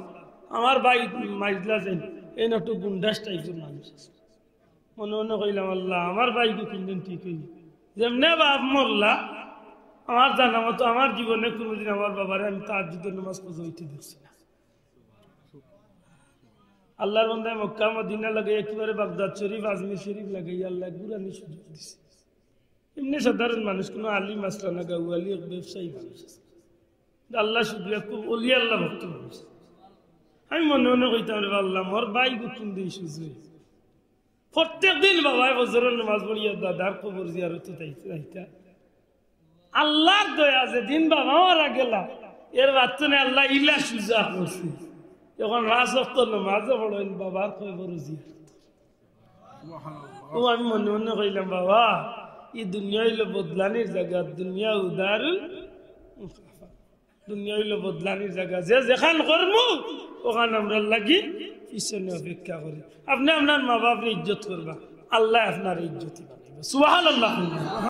আমার ভাই মাইজলা যেইন, এইন একটু গুন্ডাস type-র মানুষ আছে। মনে মনে কইলাম, "আল্লাহ, আমার ভাইগু কুনদিন ঠিক অইবো।" যেমনে বাপ মরলা, আমার জানা মতো আমার জীবনে কুনুদিন আমার বাবারে আমি তাহাজ্জুদর নামাজ কাজা অইতে দেখছি না। আল্লার বন্দায় মক্কা মদিনা লাগাইয়া একেবারে বাগদাদ শরীফ, আজমির শরীফ লাগাইয়া আল্লায় ঘুরানির সুযোগ দিছে। এমনে সাধারণ মানুষ, কুনু আলিম আছলা না, গাঁওয়ালি এক ব্যবসায়ী মানুষ আছে। আল্লাহ শুকরিয়া, খুব অলি আল্লাহ ভক্ত মানুষ। আমি মনে মনে কইতাম, "রে আল্লাহ, মোর ভাই গো কুন দিন সুজে?" প্রত্যেক দিন বাবায় ফজরর নামাজ পড়িয়া দাদার কবর জিয়ারত যাইতা, যাইতা। আল্লাহর দয়া, যেদিন বাবা মারা গেলা, এর বাদ তো আল্লাহ ইলা সুজা করছে। এখন পাঁচ ওয়াক্ত নামাজও পড়ইন, বাবার কবর জিয়ারত। ও আমি মনে মনে কইলাম, "বাবা, ই দুনিয়া অইলো বদলানির জাগা, দুনিয়া দারুল মুকাফাত। দুনিয়া অইলো বদলানির জাগা, যে যেখান করমু, ওখান আমরার লাগি পিছনে অপেক্ষা করে।" আপনে আপনার মা বাপরে ইজ্জত করবা, আল্লায় আপনারে ইজ্জতি বানাইবা। সুবহানাল্লাহ।